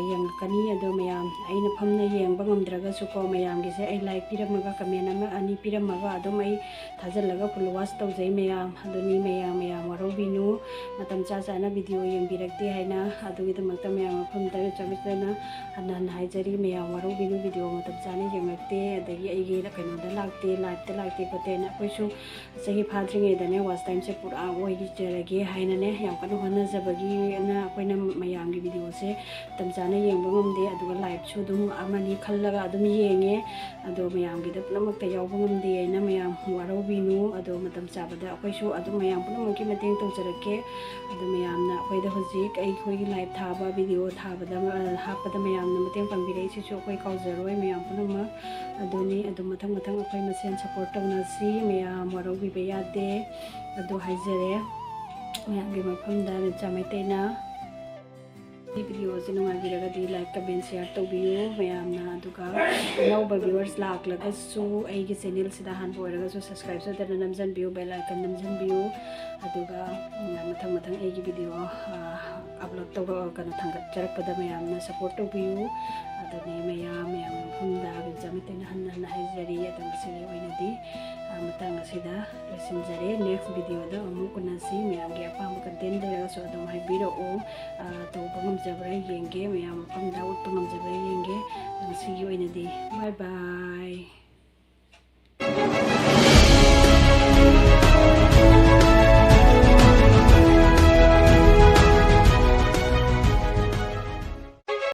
ꯌꯦꯡꯉꯛꯀꯅꯤ꯫ ꯑꯗꯣ ꯃꯌꯥꯝ, ꯑꯩꯅ ꯐꯝꯅ ꯌꯦꯡꯕ ꯉꯝꯗ꯭ꯔꯒꯁꯨꯀꯣ, ꯃꯌꯥꯝꯒꯤꯁꯦ ꯑꯩ ꯂꯥꯏꯛ ꯄꯤꯔꯝꯃꯒ, ꯀꯃꯦꯟ ꯑꯃ ꯑꯅꯤ ꯄꯤꯔꯝꯃꯒ ꯑꯗꯨꯝ ꯑꯩ ꯊꯥꯖꯤꯜꯂꯒ ꯐꯨꯜ ꯋꯥꯆ ꯇꯧꯖꯩ ꯃꯌꯥꯝ꯫ ꯑꯗꯨꯅꯤ ꯃꯌꯥꯝ, ꯃꯌꯥꯝ ꯋꯥꯔꯧꯕꯤꯅꯨ꯫ ꯃꯇꯝ ꯆꯥ ꯆꯥꯅ ꯚꯤꯗꯤꯑꯣ ꯌꯦꯡꯕꯤꯔꯛꯇꯦ ꯍꯥꯏꯅ꯫ ꯑꯗꯨꯒꯤꯗꯃꯛꯇ ꯃꯌꯥꯝ ꯃꯐꯝꯗ ꯆꯥꯃꯤꯟꯅ ꯍꯟꯅ ꯍꯟꯅ ꯍꯥꯏꯖꯔꯤ꯫ ꯃꯌꯥꯝ ꯋꯥꯔꯧꯕꯤꯅꯨ, ꯚꯤꯗꯤꯑꯣ ꯃꯇꯝ ꯆꯥꯅ ꯌꯦꯡꯉꯛꯇꯦ, ꯑꯗꯒꯤ ꯑꯩꯒꯤ ꯀꯩꯅꯣꯗ ꯂꯥꯛꯇꯦ, ꯂꯥꯏꯞꯇ ꯂꯥꯛꯇꯦ ꯈꯣꯠꯇꯦꯅ꯫ ꯑꯩꯈꯣꯏꯁꯨ ꯆꯍꯤ ꯐꯥꯗ꯭ꯔꯤꯉꯩꯗꯅꯦ ꯋꯥꯆ ꯇꯥꯏꯝꯁꯦ ꯄꯨꯔꯥ ꯑꯣꯏꯖꯔꯒꯦ ꯍꯥꯏꯅꯅꯦ ꯌꯥꯝ ꯀꯟꯅ ꯍꯣꯠꯅꯖꯕꯒꯤꯅ ꯑꯩꯈꯣꯏꯅ ꯃꯌꯥꯝꯒꯤ ꯚꯤꯗꯤꯑꯣꯁꯦ ꯃꯇꯝ ꯆꯥꯅ ꯌꯦꯡꯕ ꯉꯝꯗꯦ꯫ ꯑꯗꯨꯒ ꯂꯥꯏꯞꯁꯨ ꯑꯗꯨꯝ ꯑꯃꯅꯤ ꯈꯜꯂꯒ ꯑꯗꯨꯝ ꯌꯦꯡꯉꯦ꯫ ꯑꯗꯣ ꯃꯌꯥꯝꯒꯤꯗ ꯄꯨꯝꯅꯃꯛꯇ ꯌꯥꯎꯕ ꯉꯝꯗꯦꯅ ꯃꯌꯥꯝ ꯋꯥꯔꯧꯕꯤꯅꯨ꯫ ꯑꯗꯣ ꯃꯇꯝ ꯆꯥꯕꯗ ꯑꯩꯈꯣꯏꯁꯨ ꯑꯗꯨꯝ ꯃꯌꯥꯝ ꯄꯨꯝꯅꯃꯛꯀꯤ ꯃꯇꯦꯡ ꯇꯧꯖꯔꯛꯀꯦ꯫ ꯑꯗꯣ ꯃꯌꯥꯝꯅ ꯑꯩꯈꯣꯏꯗ ꯍꯧꯖꯤꯛ ꯑꯩꯈꯣꯏꯒꯤ ꯂꯥꯏꯞ ꯊꯥꯕ, ꯚꯤꯗꯤꯑꯣ ꯊꯥꯕꯗ, ꯑ, ꯍꯥꯞꯄꯗ ꯃꯌꯥꯝꯅ ꯃꯇꯦꯡ ꯄꯥꯡꯕꯤꯔꯛꯏꯁꯤꯁꯨ ꯑꯩꯈꯣꯏ ꯀꯥꯎꯖꯔꯣꯏ ꯃꯌꯥꯝ ꯄꯨꯝꯅꯃꯛ꯫ ꯑꯗꯨꯅꯤ, ꯑꯗꯨꯝ ꯃꯊꯪ ꯃꯊꯪ ꯑꯩꯈꯣꯏ ꯃꯁꯦꯟ ꯁꯞꯄꯣꯔꯠ ꯇꯧꯅꯁꯤ ꯃꯌꯥꯝ, ꯋꯥꯔꯧꯕꯤꯕ ꯌꯥꯗꯦ꯫ ꯑꯗꯨ ꯍꯥꯏꯖꯔꯦ꯫ ꯃꯌꯥꯝꯒꯤ ꯃꯐꯝꯗ ꯔꯤꯆꯥ ꯃꯩꯇꯩꯅ ꯁꯤ ꯚꯤꯗꯤꯑꯣꯁꯤ ꯅꯨꯡꯉꯥꯏꯕꯤꯔꯒꯗꯤ ꯂꯥꯏꯛ, ꯀꯃꯦꯟ, ꯁꯤꯌꯔ ꯇꯧꯕꯤꯌꯨ ꯃꯌꯥꯝꯅ꯫ ꯑꯗꯨꯒ ꯑꯅꯧꯕ ꯚ꯭ꯌꯨꯋꯔꯁ ꯂꯥꯛꯂꯒꯁꯨ ꯑꯩꯒꯤ ꯆꯦꯅꯦꯜꯁꯤꯗ ꯑꯍꯥꯟꯕ ꯑꯣꯏꯔꯒꯁꯨ ꯁꯕꯁꯀ꯭ꯔꯥꯏꯕ ꯁꯣꯏꯗꯅ ꯅꯝꯖꯟꯕꯤꯌꯨ, ꯕꯦꯜ ꯑꯥꯏꯀꯟ ꯅꯝꯖꯟꯕꯤꯌꯨ꯫ ꯑꯗꯨꯒ, ꯎꯝ, ꯃꯊꯪ ꯃꯊꯪ ꯑꯩꯒꯤ ꯚꯤꯗꯤꯑꯣ, ꯑ, ꯑꯞꯂꯣꯗ ꯇꯧꯔ-, ꯀꯩꯅꯣ, ꯊꯥꯡꯒꯠꯆꯔꯛꯄꯗ ꯃꯌꯥꯝꯅ ꯁꯞꯄꯣꯔꯠ ꯇꯧꯕꯤꯌꯨ꯫ ꯑꯗꯨꯅꯤ ꯃꯌꯥꯝ, ꯃꯌꯥꯝ ꯃꯐꯝꯗ ꯔꯤꯆꯥ ꯃꯩꯇꯩꯅ ꯍꯟꯅ ꯍꯟꯅ ꯍꯥꯏꯖꯔꯤ꯫ ꯑꯗꯣ ꯉꯁꯤꯒꯤ ꯑꯣꯏꯅꯗꯤ, ꯑ, ꯃꯇꯥꯡ ꯑꯁꯤꯗ ꯂꯣꯏꯁꯤꯟꯖꯔꯦ꯫ ꯅꯦꯛꯁ ꯚꯤꯗꯤꯑꯣꯗ ꯑꯃꯨꯛ ꯎꯅꯁꯤ꯫ ꯃꯌꯥꯝꯒꯤ ꯑꯄꯥꯝꯕ ꯀꯟꯇꯦꯟ ꯂꯩꯔꯒꯁꯨ ꯑꯗꯨꯝ ꯍꯥꯏꯕꯤꯔꯛꯑꯣ꯫ ꯑ, ꯇꯧꯕ ꯉꯝꯖꯕ꯭ꯔꯥ ꯌꯦꯡꯒꯦ, ꯃꯌꯥꯝ ꯃꯐꯝꯗ ꯎꯠꯄ ꯉꯝꯖꯕ꯭ꯔꯥ ꯌꯦꯡꯒꯦ꯫ ꯉꯁꯤꯒꯤ ꯑꯣꯏꯅꯗꯤ bye bye꯫